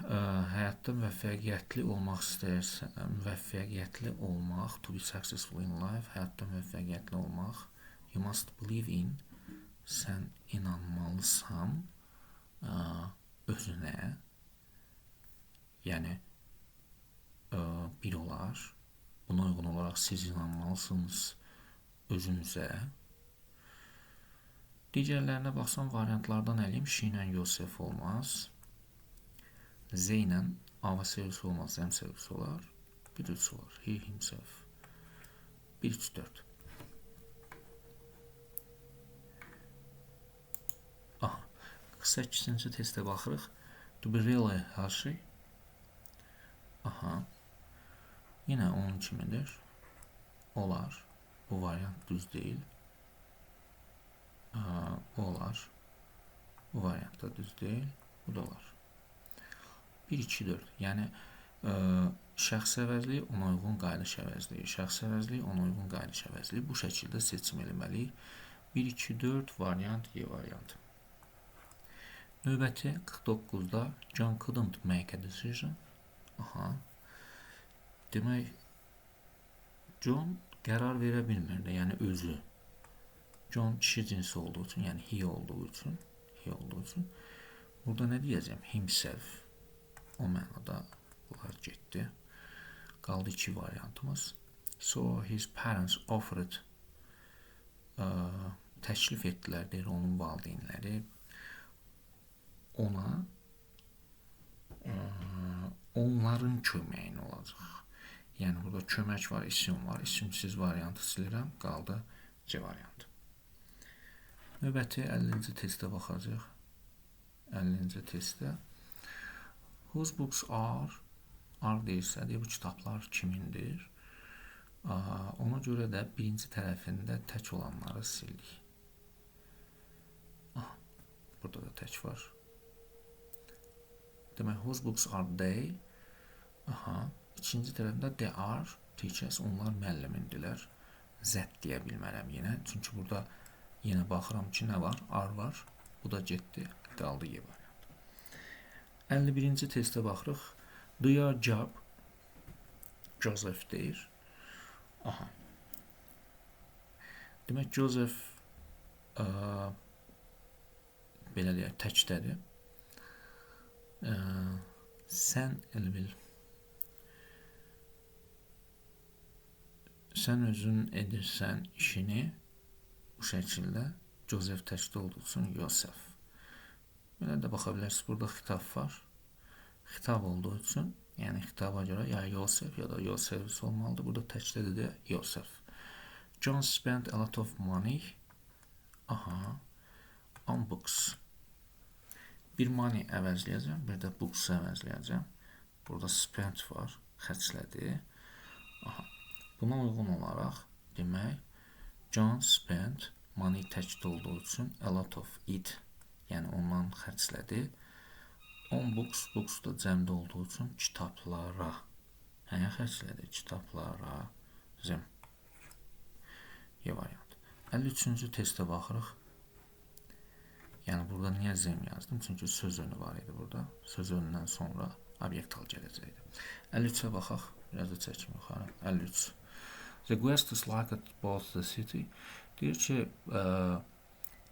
həyatda müvəffəqiyyətli olmaq istəyirsən, müvəffəqiyyətli olmaq, to be successful in life, həyatda müvəffəqiyyətli olmaq, you must believe in, sən inanmalısan özünə, yəni bir olar, buna uyğun olaraq siz inanmalısınız özünüzə. Digərlərinə baxsam, variantlardan əliyim, she ilə yourself olmaz. Z ilə ava sevgisi olmaz, zəm sevgisi olar. 1, 3 olar. He, himself. 1, 3, 4. Aha. 48-ci testə baxırıq. To be really healthy. Aha. Yenə onun kimidir. Olar. Bu variant düz deyil. Bu olar. Bu variant da düz deyil. Bu da olar. 1, 2, 4. Yəni, şəxs əvəzliyi, ona uyğun qayıdış əvəzliyi. Şəxs əvəzliyi, ona uyğun qayıdış əvəzliyi. Bu şəkildə seçim eləməliyik. 1, 2, 4 variant, Y variantı. Növbəti 49-da John couldn't make a decision. Aha. Demək, John Qərar verə bilmirdi, yəni özü. John kişi cinsi olduğu üçün, yəni he olduğu üçün, he olduğu üçün. Burada nə deyəcəm? Himself. O mənada bunlar getdi. Qaldı iki variantımız. So his parents offered, təklif etdilər, deyir, onun valideynləri ona onların köməyini olacaq. Yəni burada kömək var, isim var. İsimsiz variantı silirəm. Qaldı C variantı. Növbəti 50-ci testə baxacağıq. 50-ci testdə whose books are deyirsə, deyir, bu kitablar kimindir? Ona görə də birinci tərəfində tək olanları sildik. Aha, burada da tək var. Demək, whose books are they? Aha, ikinci tərəfində they are teachers, onlar müəllimindilər. That deyə bilmərəm yenə. Çünki burada yenə baxıram ki, nə var? Are var. Bu da getdi. Qaldı Y variantı. 51-ci testə baxırıq. Do your job, Joseph deyir. Aha. Demək, Joseph belə deyək, təkdədir. Sən elə bil, sən özün edirsən işini bu şəkildə. Joseph təkdə olduğu üçün yourself. Belə də baxa bilərsiniz, burada xitab var. Xitab olduğu üçün, yəni xitaba görə ya yourself ya da yourselves olmalıdır. Burada təkdədir də yourself. John spent a lot of money, aha, on books. Bir money əvəzləyəcəm, bir də books əvəzləyəcəm. Burada spent var, xərclədi. Aha. Buna uyğun olaraq, demək, John spent money təkdə olduğu üçün a lot of it, yəni ondan xərclədi. On books, books da cəmdə olduğu üçün kitablara. Nəyə xərclədi? Kitablara. Zem. Y variantı. 53-cü testə baxırıq. Yəni burada niyə zem yazdım? Çünki söz önü var idi burada. Söz önündən sonra obyekt hal gələcəkdi. 53-ə baxaq. Biraz da çəkim yuxarı. 53. The guests liked both the city. Deyir ki,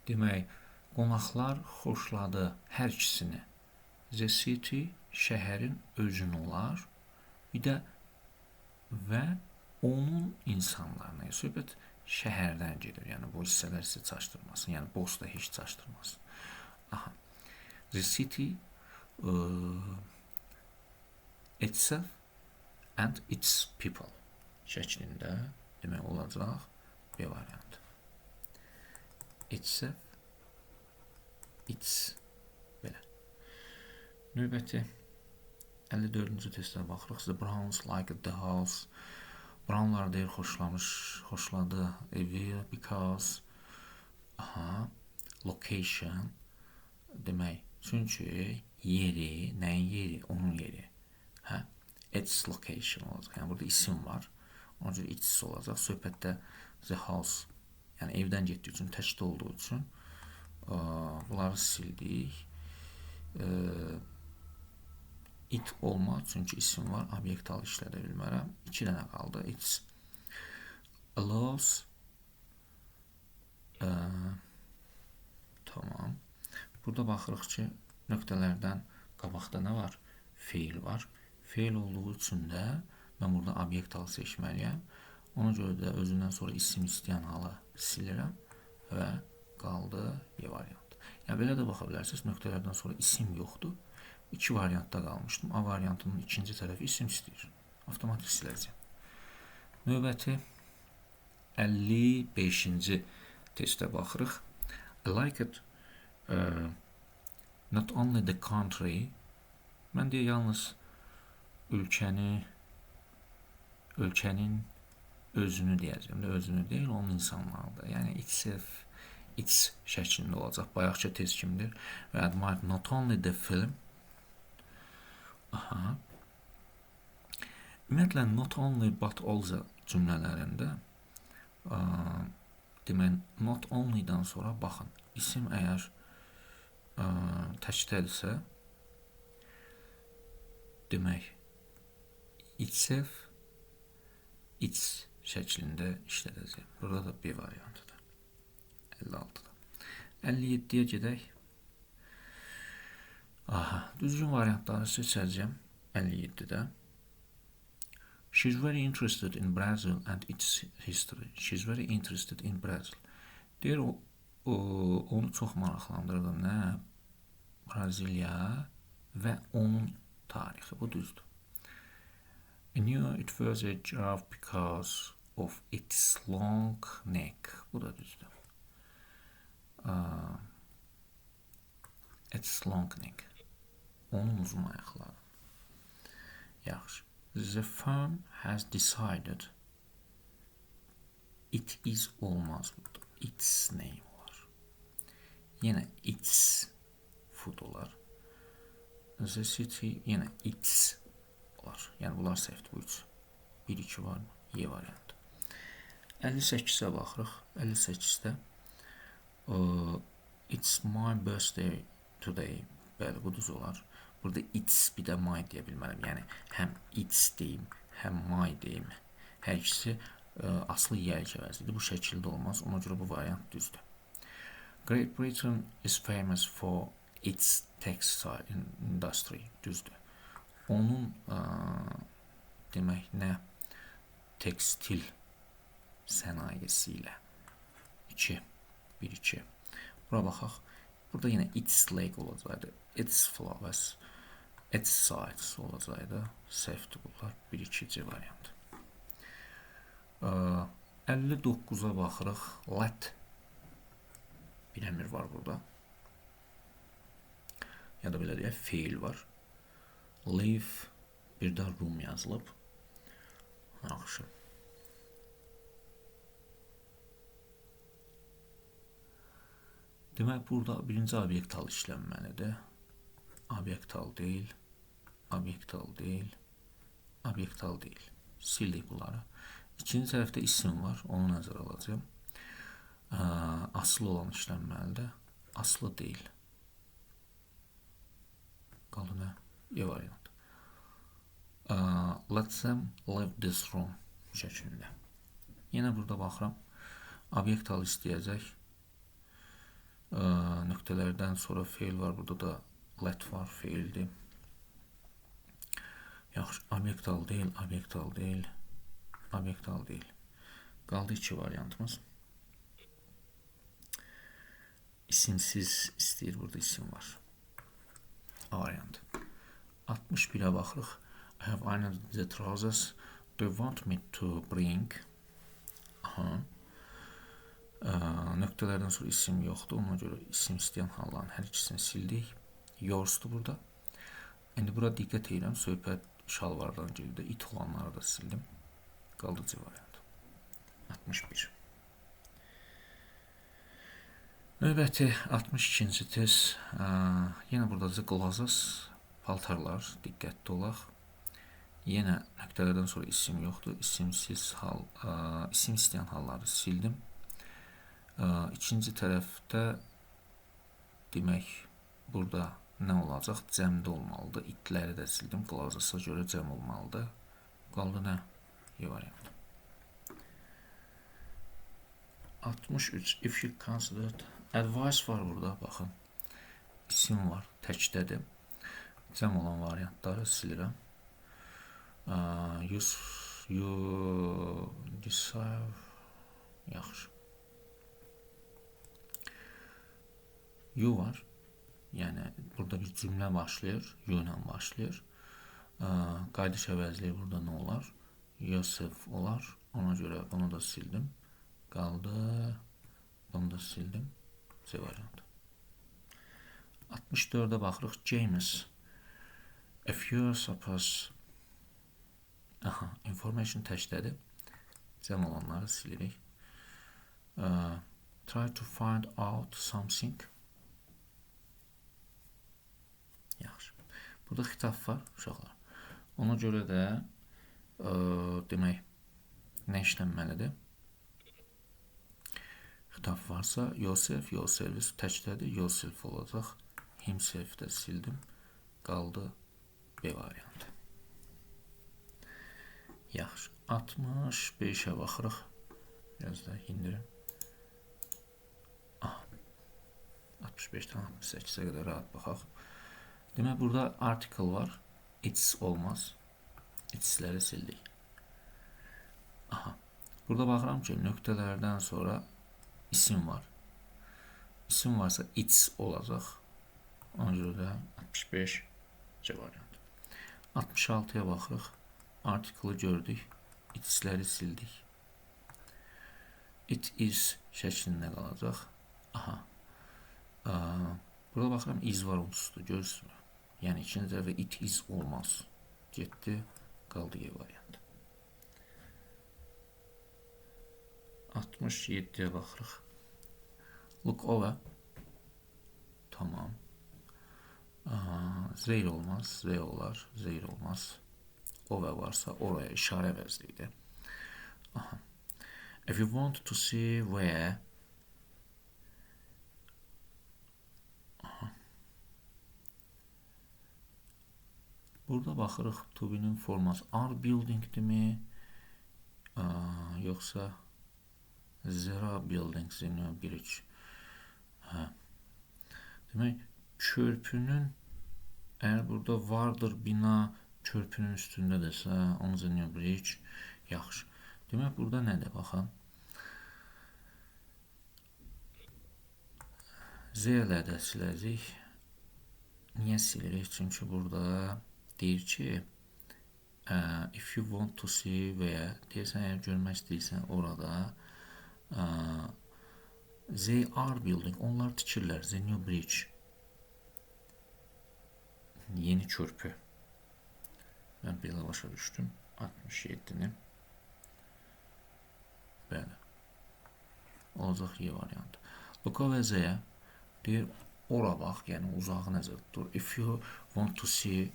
demək, qonaqlar xoşladı hər ikisini. The city, şəhərin özünü olar. Bir də və onun insanlarına. Söhbət şəhərdən gedir. Yəni bu hissələr sizi çaşdırmasın. Yəni both da heç çaşdırmasın. Aha. The city itself and its people şəklində demək olacaq B variantı. Itself, its belə. Növbəti 54-cü testə baxırıq. The Browns liked the house. Brownlar deyir xoşladı evi because aha, location demək. Çünki yeri, nəyin yeri? Onun yeri. Hə? Its location olacaq. Yəni burada isim var. Ona görə its olacaq. Söhbətdə the house, yəni evdən getdiyi üçün, təkdə olduğu üçün bunları sildik. It olmaz, çünki isim var. Obyekt al işlədə bilmərəm. 2 dənə qaldı. It's allows. Tamam. Burada baxırıq ki, nöqtələrdən qabaqda nə var? Feil var. Feil olduğu üçün də mən burada obyekt al seçməliyəm. Ona görə də özündən sonra isim istəyən halı silirəm və qaldı Y variantı. Yəni belə də baxa bilərsiniz. Nöqtələrdən sonra isim yoxdur. İki variantda qalmışdım. A variantının ikinci tərəfi isim istəyir. Avtomatik siləcəm. Növbəti 55-ci testə baxırıq. I like it not only the country. Mən deyə yalnız ölkənin özünü deyəcəm. Özünü deyil, onun insanlarıdır. Yəni itself, its şəklində olacaq. Bayaqki test kimdir? Və admire not only the film. Aha. Ümumiyyətlə, not only but also cümlələrində demək, not only-dan sonra baxın, isim əgər təkdədirsə, demək, itself, its şəklində işlədəcəyəm. Burada da B variantıdır. 56-da. 57-yə gedək. Aha, düzgün variantları seçəcəyəm 57-də. She's very interested in Brazil and its history. She's very interested in Brazil. Deyir, onu çox maraqlandırdı. Nə? Braziliya və onun tarixi. Bu düzdür. I knew it was a giraffe because of its long neck. Bu da düzdür. Its long neck. Onun uzun ayaqları. Yaxşı. The firm has decided. It is olmaz burada. Its name olar. Yenə its food olar. The city yenə its olar. Yəni bunlar səhvdir bu üç. 1, 2 var mı? Y variantı. 58-ə baxırıq. 58-də it's my birthday today. Bəli, bu düz olar. Burada it's bir də my deyə bilmərəm. Yəni həm it's deyim, həm my deyim. Hər ikisi aslı yiyəlik əvəzidir. Bu şəkildə olmaz. Ona görə bu variant düzdür. Great Britain is famous for its textile industry. Düzdür. Onun demək nə tekstil sənayesi ilə 2 1 2. Bura baxaq. Burada yenə its leg olacaqdı. Its flowers, its sides olacaqdı. Səhvdir bunlar. 1 2 C variantı. 59-a baxırıq. Let bir əmir var burada. Ya da belə deyək, feil var. Leave, bir də room yazılıb. Yaxşı. Demək, burada birinci obyekt hal işlənməlidir. Obyekt hal deyil, obyekt hal deyil, obyekt hal deyil. Sildik bunları. İkinci tərəfdə isim var, onu nəzərə alacağım. Asılı olan işlənməlidir. Asılı deyil. Qaldı nə? E variantı. Let them leave this room şəklində. Yenə burada baxıram. Obyekt hal istəyəcək. Nöqtələrdən sonra feil var. Burada da let var, feildir. Yaxşı, obyekt hal deyil, obyekt hal deyil, obyekt hal deyil. Qaldı iki variantımız. İsimsiz istəyir, burada isim var. A variantı. 61-ə baxırıq. I have ironed the trousers. Do you want me to bring? Aha. Nöqtələrdən sonra isim yoxdur. Ona görə isim istəyən halların hər ikisini sildik. Yours'dur burada. İndi bura diqqət edirəm. Söhbət şalvardan gedir. It olanları da sildim. Qaldı C variantı. 61. Növbəti 62-ci test. Yenə burada the glasses, paltarlar. Diqqətli olaq. Yenə nöqtələrdən sonra isim yoxdur. İsimsiz hal, isim istəyən halları sildim. İkinci tərəfdə demək burada nə olacaq? Cəmdə olmalıdır. İtləri də sildim. Glases'a görə cəm olmalıdır. Qaldı nə? E variantı. 63. If you considered advice var burada. Baxın. İsim var. Təkdədir. Cəm olan variantları silirəm. You decide. Yaxşı. You var. Yəni burada bir cümlə başlayır. You ilə başlayır. Qayıdış əvəzliyi burada nə olar? Yourself olar. Ona görə bunu da sildim. Qaldı. Bunu da sildim. C variantı. 64-ə baxırıq. James. If you suppose. Aha, information təkdədir. Cəm olanları silirik. Try to find out something. Yaxşı. Burada xitab var, uşaqlar. Ona görə də demək, nə işlənməlidir? Xitab varsa, yourself, yourselves təkdədir. Yourself olacaq. Himself də sildim. Qaldı B variantı. Yaxşı. 65-ə baxırıq. Biraz da indirim. Aha. 65-dən 68-ə qədər rahat baxaq. Demək, burada article var. It's olmaz. It's-ləri sildik. Aha. Burada baxıram ki, nöqtələrdən sonra isim var. İsim varsa it's olacaq. Ona görə də 65 C variantı. 66-ya baxırıq. Article-ı gördük. It's-ləri sildik. It is şəklində qalacaq. Aha. Burada baxıram is var onsuzdur. Görürsünüz. Yəni ikinci dəfə it is olmaz. Getdi. Qaldı E variantı. 67-yə baxırıq. Look over. Tamam. Zeyr olmaz. Z olar. Zeyr olmaz. Over varsa oraya işarə vəzliydi. Aha. If you want to see where. Aha. Burada baxırıq to be-nin forması are building-dimi? Yoxsa zero buildings in a bridge. Hə. Demək, körpünün, əgər burada vardır bina körpünün üstündədirsə, on the new bridge, yaxşı. Demək, burada nədir? Baxın. Z ilə də siləcəyik. Niyə silirik? Çünki burada deyir ki, if you want to see və ya deyirsən, əgər görmək istəyirsən orada they are building, onlar tikirlər, the new bridge, yeni körpü. Mən belə başa düşdüm 67-ni. Bəli. Olacaq Y variantı. Look over there deyir, ora bax, yəni uzağı nəzərdə tutur. If you want to see,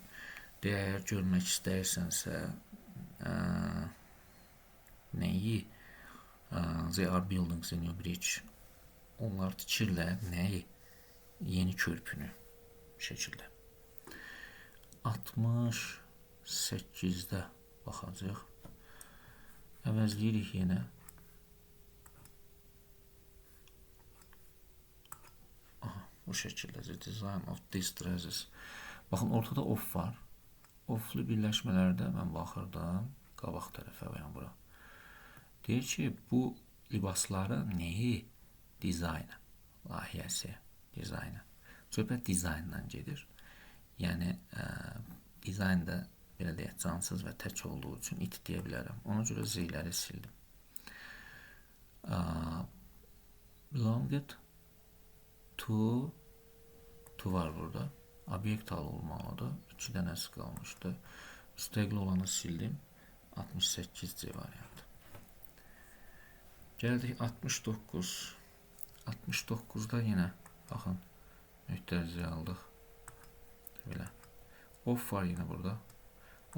deyər, görmək istəyirsənsə, nəyi? They are building the new bridge. Onlar tikirlər nəyi? Yeni körpünü şəkildə. 68-də baxacaq. Əvəzləyirik yenə. Aha, bu şəkildə. The design of these dresses. Baxın, ortada of var. Oflu birləşmələrdə mən baxırdım qabaq tərəfə və yəni bura. Deyir ki, bu libasları nəyi? Dizaynı, layihəsi, dizaynı. Söhbət dizayndan gedir. Yəni, dizayn da, belə deyək, cansız və tək olduğu üçün it deyə bilərəm. Ona görə Z-ləri sildim. Belonged to var burada. Obyekt halı olmalıdır. 2 dənəsi qalmışdı. Müstəqil olanı sildim. 68 C variantı. Gəldik 69. 69-da yenə baxın nöqtə Z aldıq. Belə. Of var yenə burada.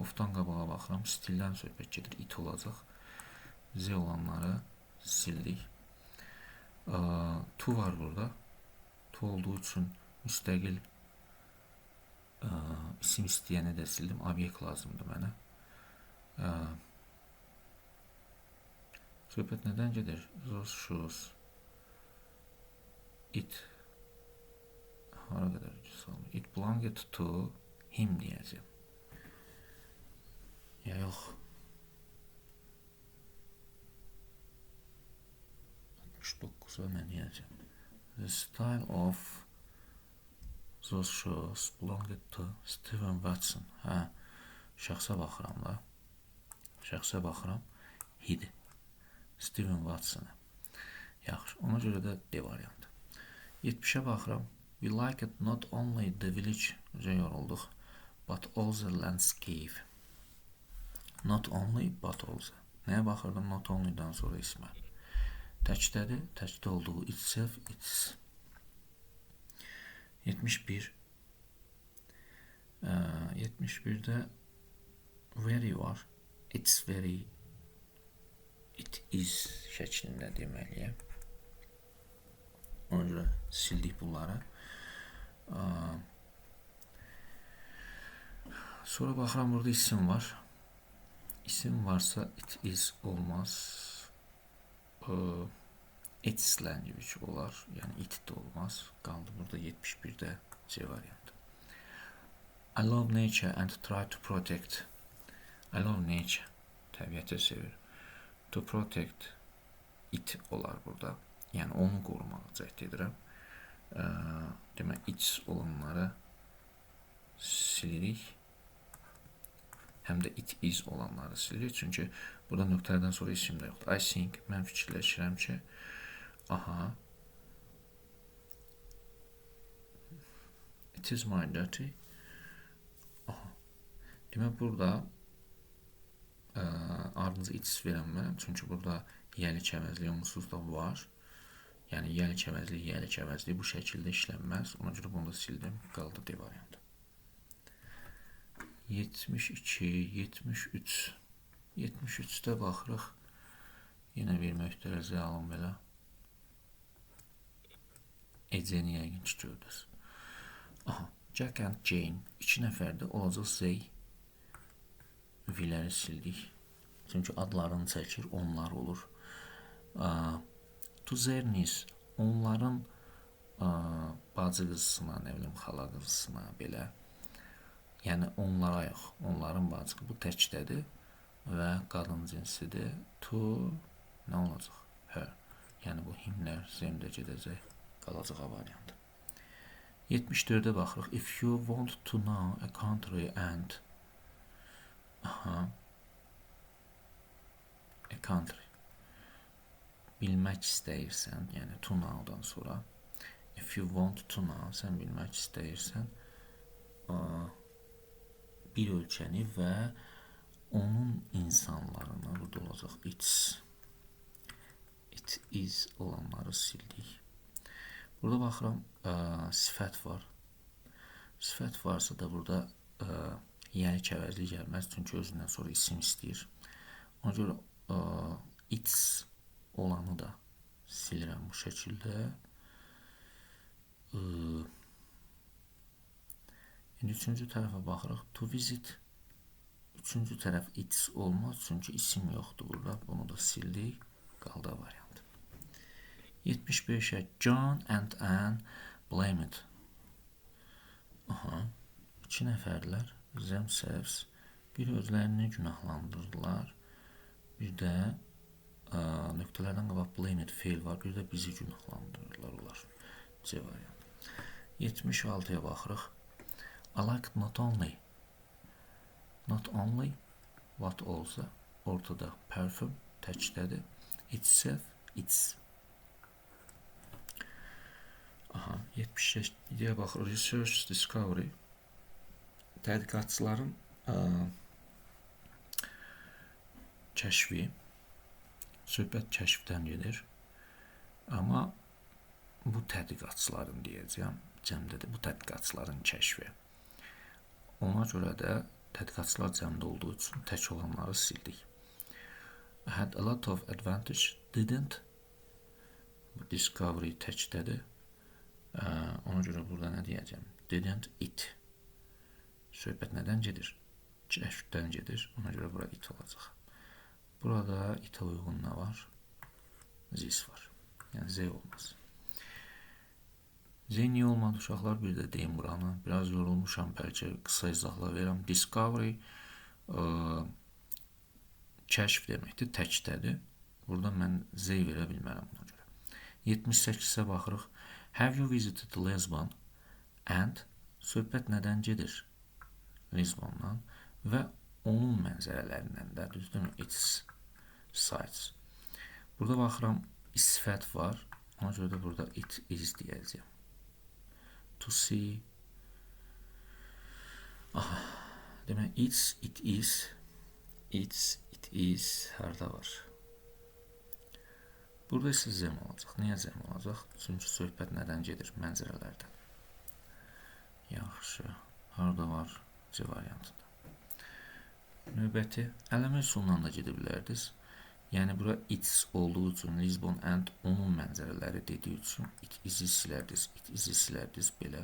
Ofdan qabağa baxıram. Stildən söhbət gedir. It olacaq. Z olanları sildik. To var burada. To olduğu üçün müstəqil isim istəyəni də sildim. Obyekt lazımdır mənə. Söhbət nədən gedir? Those shoes. It hara qədər salmır? It belonged to him deyəcəm. Ya yox. 69-a mən deyəcəm. The style of those shoes belonged to Stephen Watson. Hə, şəxsə baxıram da. Şəxsə baxıram. Hidi. Stephen Watsona. Yaxşı, ona görə də D variantı. 70-ə baxıram. We like it not only the village, necə yorulduq, but also landscape. Not only, but also. Nəyə baxırdım? Not only-dan sonra ismə. Təkdədir. Təkdə olduğu itself, it's. 71. 71-də very var. It's very, it is şəklində deməliyəm. Ona görə sildik bunları. Sonra baxıram, burada isim var. İsim varsa it is olmaz. Its language olar. Yəni it də olmaz. Qaldı burada 71-də C variantı. I love nature and try to protect. I love nature. Təbiəti sevir. To protect it olar burada. Yəni onu qorumağa cəhd edirəm. Demək, its olanları silirik. Həm də it is olanları silirik. Çünki burada nöqtələrdən sonra isim də yoxdur. I think, mən fikirləşirəm ki, aha, it is my duty. Aha. Demək, burada ardınca its verəmərəm. Çünki burada yəlik əvəzlik onsuz da var. Yəni, yəlik əvəzlik, yəlik əvəzlik bu şəkildə işlənməz. Ona görə bunu da sildim. Qaldı D variantı. 72, 73. 73-də baxırıq. Yenə bir möhtərəzə alın belə. Eceni yəqin ki gördünüz. Aha, Jack and Jane. 2 nəfərdir. Olacaq they. V-ləri sildik. Çünki adlarını çəkir, onlar olur. To their niece, onların bacı qızısına, nə bilim, xala qızısına, belə. Yəni, onlara yox, onların bacı. Bu təkdədir və qadın cinsidir. To, nə olacaq? Her. Yəni, bu himlər zemdə gedəcək, qalacaq A variantı. 74-ə baxırıq. If you want to know a country and aha, a country. Bilmək istəyirsən, yəni to know-dan sonra if you want to know, sən bilmək istəyirsən bir ölkəni və onun insanlarına, burada olacaq its, it is olanları sildik. Burada baxıram, sifət var. Sifət varsa da burada yəlik əvəzlik gəlməz, çünki özündən sonra isim istəyir. Ona görə its olanı da silirəm bu şəkildə. İndi üçüncü tərəfə baxırıq. To visit. Üçüncü tərəf its olmaz, çünki isim yoxdur burada. Bunu da sildik. Qaldı A variantı. 75-ə John and Anne blamed. Aha, iki nəfərlər themselves bir özlərini günahlandırdılar. Bir də nöqtələrdən qabaq blamed feil var. Bir də bizi günahlandırırlar onlar. C variantı. 76-ya baxırıq. I like not only. Not only what olsa ortada parfüm təkdədir. Itself, its. Aha, 77-yə baxırıq. Research Discovery. Tədqiqatçıların kəşfi. Söhbət kəşfdən gedir. Amma bu tədqiqatçıların deyəcəyəm, cəmdədir. Bu tədqiqatçıların kəşfi. Ona görə də tədqiqatçılar cəmdə olduğu üçün tək olanları sildik. I had a lot of advantage, didn't. Bu discovery təkdədir. Ona görə burada nə deyəcəm? Didn't it. Söhbət nədən gedir? Kəşfdən gedir. Ona görə bura it olacaq. Burada itə uyğun nə var? This var. Yəni Z olmaz. Z niyə olmadı uşaqlar? Bir də deyim buranı. Biraz yorulmuşam, bəlkə qısa izahla verirəm. Discovery kəşf deməkdir, təkdədir. Burada mən Z verə bilmərəm buna görə. 78-ə baxırıq. Have you visited Lisbon? And söhbət nədən gedir? Lisbondan və onun mənzərələrindən də, düzdürmü? Its sites. Burada baxıram, sifət var. Ona görə də burada it is deyəcəyəm. To see. Aha. Demək, it's, it is, it's, it is harda var? Burada isə zem olacaq. Niyə zem olacaq? Çünki söhbət nədən gedir? Mənzərələrdən. Yaxşı. Harda var? C variantında. Növbəti ələmə üsulundan da gedə bilərdiniz. Yəni, bura its olduğu üçün, Lisbon and onun mənzərələri dediyi üçün it is-i silərdiniz, it is-i silərdiniz belə.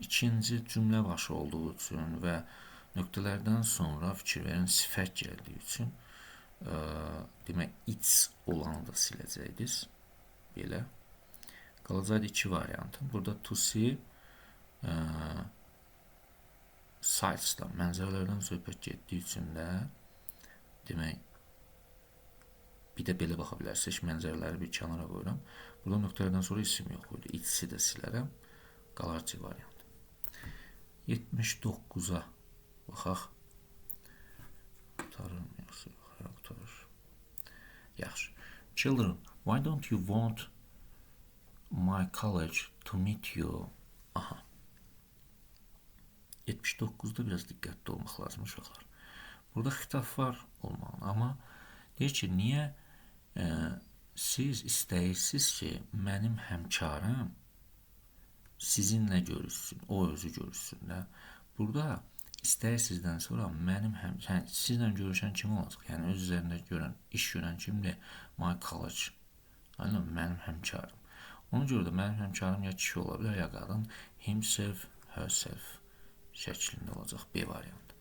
İkinci cümlə başı olduğu üçün və Nöqtələrdən sonra fikir verin sifət gəldiyi üçün demək it's olanı da siləcəkdiniz. Belə. Qalacaqdı iki variantım. Burada to see sites-dan, mənzərələrdən söhbət getdiyi üçün də demək bir də belə baxa bilərsiniz. Mənzərələri bir kənara qoyuram. Burada nöqtələrdən sonra isim yox idi. It's-i də silərəm. Qalar C variantı. 79-a baxaq. Qurtarır mı yoxsa yox? Hə, qurtarır. Yaxşı. Children, why don't you want my college to meet you? Aha. 79-da biraz diqqətli olmaq lazım uşaqlar. Burada xitab var olmalı, amma deyir ki, niyə siz istəyirsiniz ki, mənim həmkarım sizinlə görüşsün, o özü görüşsün də. Burada istəyirsinizdən sonra mənim yəni sizlə görüşən kim olacaq? Yəni öz üzərində görən, iş görən kimdir? My college. Yəni mənim həmkarım. Ona görə də mənim həmkarım ya kişi ola bilər, ya qadın. Himself, herself şəklində olacaq B variantı.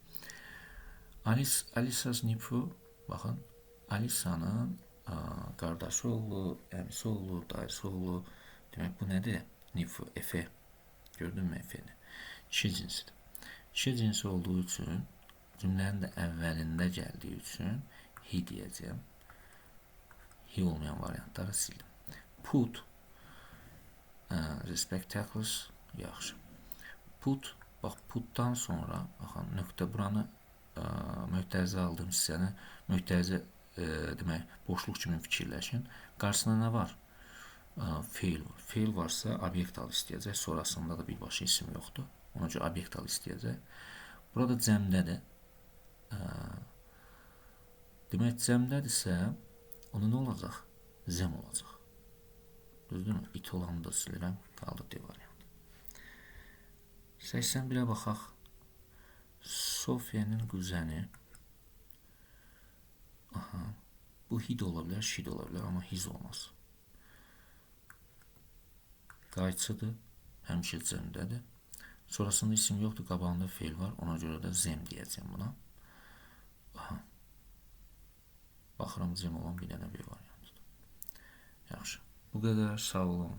Alice, Alisa's nephew, baxın, Alisa'nın qardaşı oğlu, əmisi oğlu, dayısı oğlu. Demək bu nədir? Nephew, F. Gördünmü F-ni? Kişi cinsidir. Kişi cinsi olduğu üçün, cümlənin də əvvəlində gəldiyi üçün he deyəcəyəm. He olmayan variantları sildim. Put, the spectacles, yaxşı. Put, bax putdan sonra, baxın, nöqtə buranı mötərizə aldığım hissəni mötərizə demək, boşluq kimi fikirləşin. Qarşısında nə var? Feil var. Feil varsa obyekt al istəyəcək. Sonrasında da birbaşa isim yoxdur. Ona görə obyekt al istəyəcək. Burada cəmdədir. Demək, cəmdədirsə, onda nə olacaq? Zəm olacaq. Düzdürmü? It olanı da silirəm. Qaldı D variantı. 81-ə baxaq. Sofiyanın kuzeni. Aha. Bu he də ola bilər, she də ola bilər, amma his olmaz. Qayçıdır, həmişə cəmdədir. Sonrasında isim yoxdur, qabağında feil var. Ona görə də them deyəcəm buna. Aha. Baxıram them olan bir dənə bir variantıdır. Yaxşı. Bu qədər. Sağ olun.